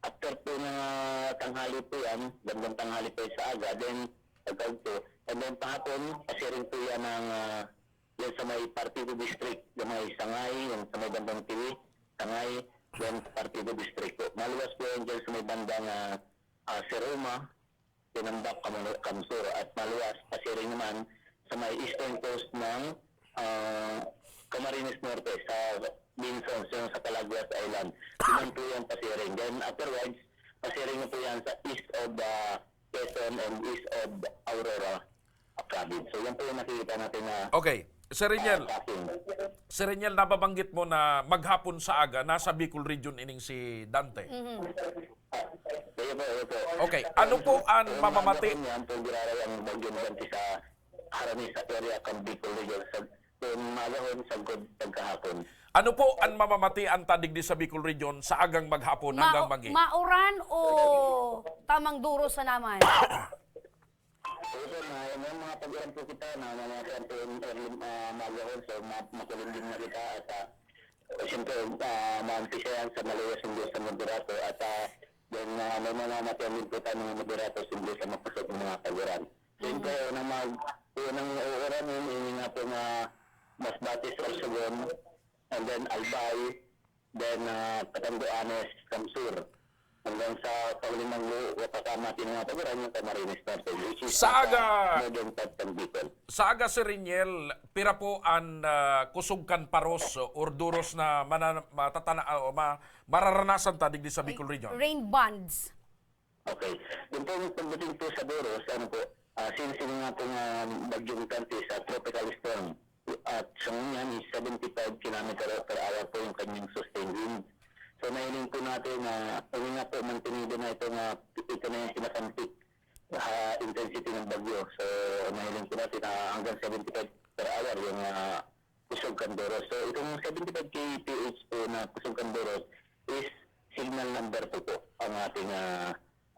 after po ng uh, tanghali po yan, bandang tanghali po yan sa aga, then pagkaugto, and then pahapon, pasiring po yan ng uh, yan sa may Partido District, yung may Sangay, yung sa may bandang Tiwi, Sangay, then Partido District po. Maluwas po yan dyan sa may bandang uh, uh, Seroma, Tinambak, Kamano-, Kamsur, at maluwas, pasiring naman sa may eastern coast ng ah, Camarines Norte, sa Binson, yung sa Calaguas Island. Yun po yung pasiring. Then afterwards, pasiring na po yan sa east of ah, Quezon and east of Aurora province. So yan po yung nakikita natin na Okay. Sir Reniel, ah, tracking. Sir Reniel, nababanggit mo na maghapon sa aga, nasa Bicol region ining si Dante. Ah, Ayun po, ayun po. Okay, ano po ang Yung mamamati? mga yan po, giraray ang bagyong Dante sa harani sa area kan Bicol region sa kung magahon sa good pagkahapon. Ano po ang mamamati ang tadig di sa Bicol region sa agang maghapon Ma- hanggang magi? mauran o tamang duros na naman? So, ito, na, may mga pag-uran po kita na mga po yung early uh, magahon, so ma- makulimlim na kita at uh, siyempre uh, maumpisahan sa maluwas ng Diyos sa moderato at uh, then uh, may mga matiyan din po tayo mga moderato sa Diyos sa mapusok ng mga pag-uran. Siyempre, unang mag unang uuran yun, yun nga po nga Masbate, Sorsogon, and then Albay, then uh, Catanduanes, Kamsur. Hanggang sa paglimang lu, kakamati ng mga pag-uran yung Camarines Norte, which is Sa aga! Modern Part ng Bicol. Sa aga, Sir Reniel, pira po ang ah, kusog kan paros or duros na mana, matatana, ah, o ma, mararanasan ta digdi sa Bicol region? Rain bands. Okay. Yung po yung pagdating po sa Doros, ano po, ah, since yung nga pong ah, bagyong Dante sa tropical storm, at sa ngayon is seventy-five kilometer per hour po yung kanyang sustained wind. So, nahiling po natin na, yun nga po, mantenido na ito nga, ito na yung pinakampik ah, intensity ng bagyo. So, nahiling po natin na hanggang seventy-five per hour yung ah, kusog kan Doros. So, itong seventy-five K P H po na kusog kan Doros is signal number two po ang ating ah,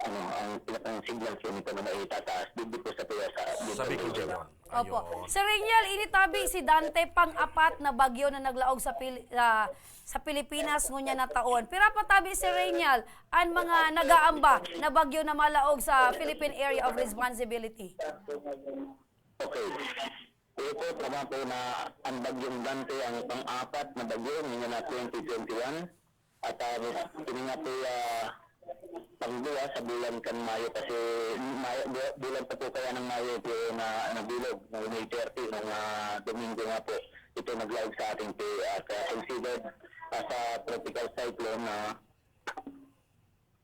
ano, ang pinakang signal po nito na maitataas dito po sa Pia sa Sa Bicol region. Opo. Ayun. Sir Reniel, ini tabi si Dante pang-apat na bagyo na naglaog sa Pil- ah, sa Pilipinas ngunyan na taon. Pira pa tabi, Sir Reniel, ang mga nag-aamba na bagyo na malaog sa Philippine Area of Responsibility? Okay. Ito, tama po na ang bagyong Dante ang pang-apat na bagyo ngayon na twenty twenty-one. At uh, ini nga po uh, pangduwa sa bulan kan Mayo kasi Mayo, bu- bulan pa po kaya ng Mayo po na nabilog ng May thirty ng uh, Domingo nga po. Ito naglaog sa ating P A at uh, considered as a tropical cyclone na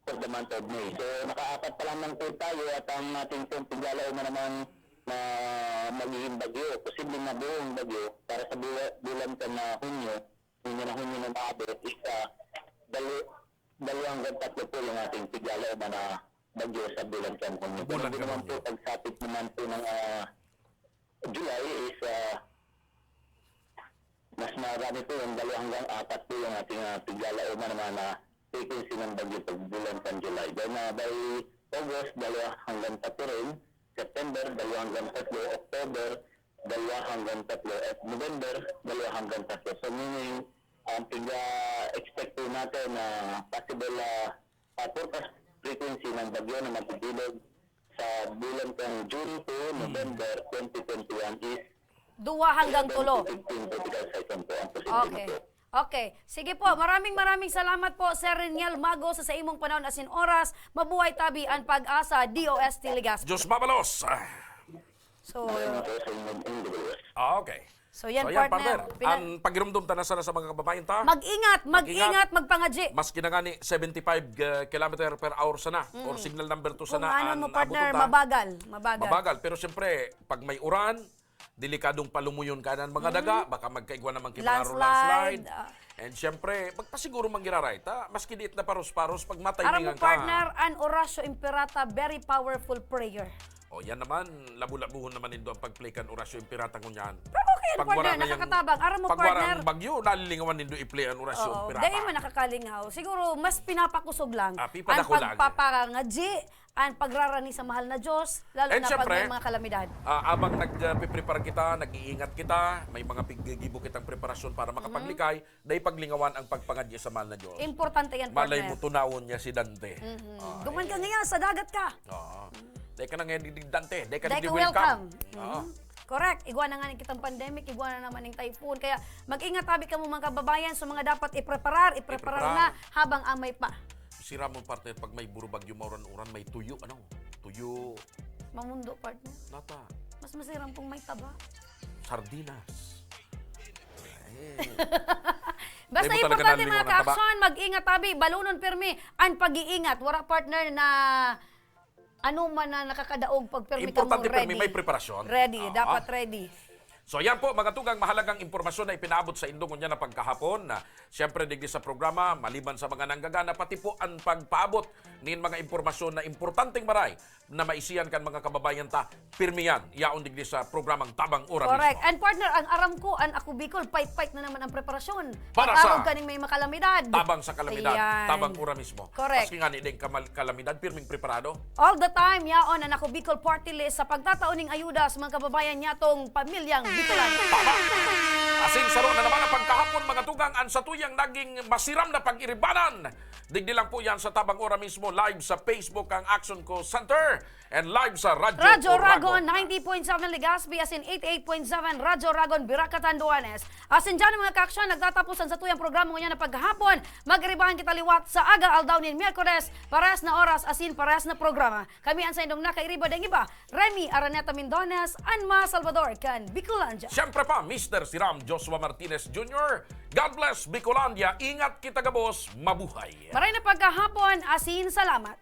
for the month of May. So nakaapat pa lamang po tayo at ang ating pong paglalauman naman na magiging bagyo, posibleng mabuong bagyo para sa bula- bulan kan na Hunyo, Yung panahon nyo na maabot is, ah, dali-, dalawa hanggang tatlo po yung ating piglalaoman na bagyo sa bulan kan Hunyo. Bulan Pero kan naman Hunyo. Po, pagsapit naman po ng, ah, July is, ah, mas marami po yung dalawa hanggang apat po yung ating, ah, piglalaoman naman na frequency ng bagyo pag bulan kan July. Then, ah, by August, dalawa hanggang tatlo rin. September, dalawa hanggang tatlo. October, dalawa hanggang tatlo. At November, dalawa hanggang tatlo. So, meaning, ang pig-, ah, expect po natin na possible, ah, ah, forecast frequency ng bagyo na matitilog sa bulan kan June to November twenty twenty-one is Duwa hanggang tulo. Fifteen tropical cyclone po ang posibleng Okay. Okay. Sige po, maraming maramong salamat po, Sir Reniel Mago, sa, sa imong panahon asin oras. Mabuhay tabi an Pag-asa, D O S T Legazpi. Diyos mabalos. Ah. So, Ayan po sa inyong N W S. Ah, okay. So, yan, So, yan, partner. partner. Pina- Ang pagirumdom ta na sana sa mga kababayan ta. Mag-ingat, Mag-ingat. mag-ingat, magpangadyi. Maski na nga ni seventy-five, uh, kilometer per hour sana, or Mm. signal number two Kung sana ano ang mo, partner, abuton ta. mabagal, mabagal. Mabagal. Pero siyempre, pag may uran, delikadong palumuyon ka ng mga Mm. daga, baka magkaigwa naman kay mga Landslide, landslide. ah. And siyempre, magpasiguro man giraray ta, maski diit na paros-paros, pag Aram mo, mataymingan ka. partner, an Oratio Imperata, very powerful prayer. O, yan naman, labu-labuhon naman nindo ang pag-play kan Oratio Imperata ngunyan. Pero okay yan, Pag wara partner, ngayang, nakakatabang. Aram mo, pag wara partner. ang bagyo, nalilingawan nindo i-play ang Oratio Oo, Imperata. dahil man nakakalingaw. Siguro, mas pinapakusog lang Ah, pipadako ang lang. pagpapangadyi, ang pagrarani sa mahal na Diyos, lalo And na pag syempre, may mga kalamidad. ah, abang nagpiprepara kita, nag-iingat kita, may mga piggigibo kitang preparasyon para Mhm. makapaglikay, dai paglingawan ang pagpangadyi sa mahal na Diyos. Importante yan, Malay partner. mo, tunawon niya si Dante. Mhm. Ah, Duman ka eh. ngayon, sa dagat ka. Oo. Dai ka na ngayon digdig Dante, dai ka Dai digdi ka welcome. welcome. Oo. Mhm. Correct. Igwa na nga ning kitang pandemic, igwa na naman ning typhoon. Kaya mag-ingat tabi kamo, mga kababayan, sa mga dapat ipreparar, ipreparar Ipreparar. na habang amay pa. Sira mo, partner, pag may buro bagyo, mauran-uran, may tuyo, ano? Tuyo. Mamundo, partner. Nata. Mas masirang pong may taba. Sardinas. Eh. Basta Dai mo talaga importante, nalilingawan mga ang taba. ka-aksyon, mag-ingat tabi, balonon pirmi an pag-iingat. Wara, partner, na ano man na nakakadaog, pag pirmi kamo Importante, pirmi ready. may preparasyon. Ready, Ah. dapat ready. So, yan po, mga tugang, mahalagang impormasyon na ipinaabot sa indo ngunyan na pagkahapon. Na, siyempre, digdi sa programa, maliban sa mga nanggagana, pati po ang pagpaabot nin mga impormasyon na importanteng maray na maisiyan kan mga kababayan ta, pirmi yan, yaon digdi sa programang Tabang Ora Correct. Mismo. And partner, ang aram ko, an Ako Bicol, pait-pait na naman ang preparasyon. Para Pag-arog sa kaning may makalamidad. Tabang sa kalamidad, Ayan. tabang ora mismo. Correct. Maski nga ni ding kamal-, kalamidad, pirming preparado. All the time, yaon an Ako Bicol Party List sa pagtatao ning ayuda sa mga kababayan niyatong pamilyang Bicolan. Tama. Asin saro na naman ang pagkahapon, mga tugang, ang satuyang naging masiram na pag-iribanan. Digdi lang po yan sa Tabang Ora Mismo, live sa Facebook ang Action Call Center and live sa Radyo Radyo Oragon. Oragon, ninety point seven Legazpi, asin eighty-eight point seven Radyo Oragon, Virac, Catanduanes. Asin dyan, mga kaaksyon, nagtatapos ang satuyang programa ngunyan na paghahapon. Mag-iribahan kita liwat sa aga aldaw nin Miyerkules, parehas na oras, asin parehas na programa. Kami an saindong nakairiba daing iba, Remy Araneta Mindones, an mga Salvador kan Bicolandia. Siyempre pa, Mister Siram Joshua Martinez Junior. God bless, Bicolandia. Ingat kita gabos. Mabuhay. Maray na pagkahapon, asin salamat.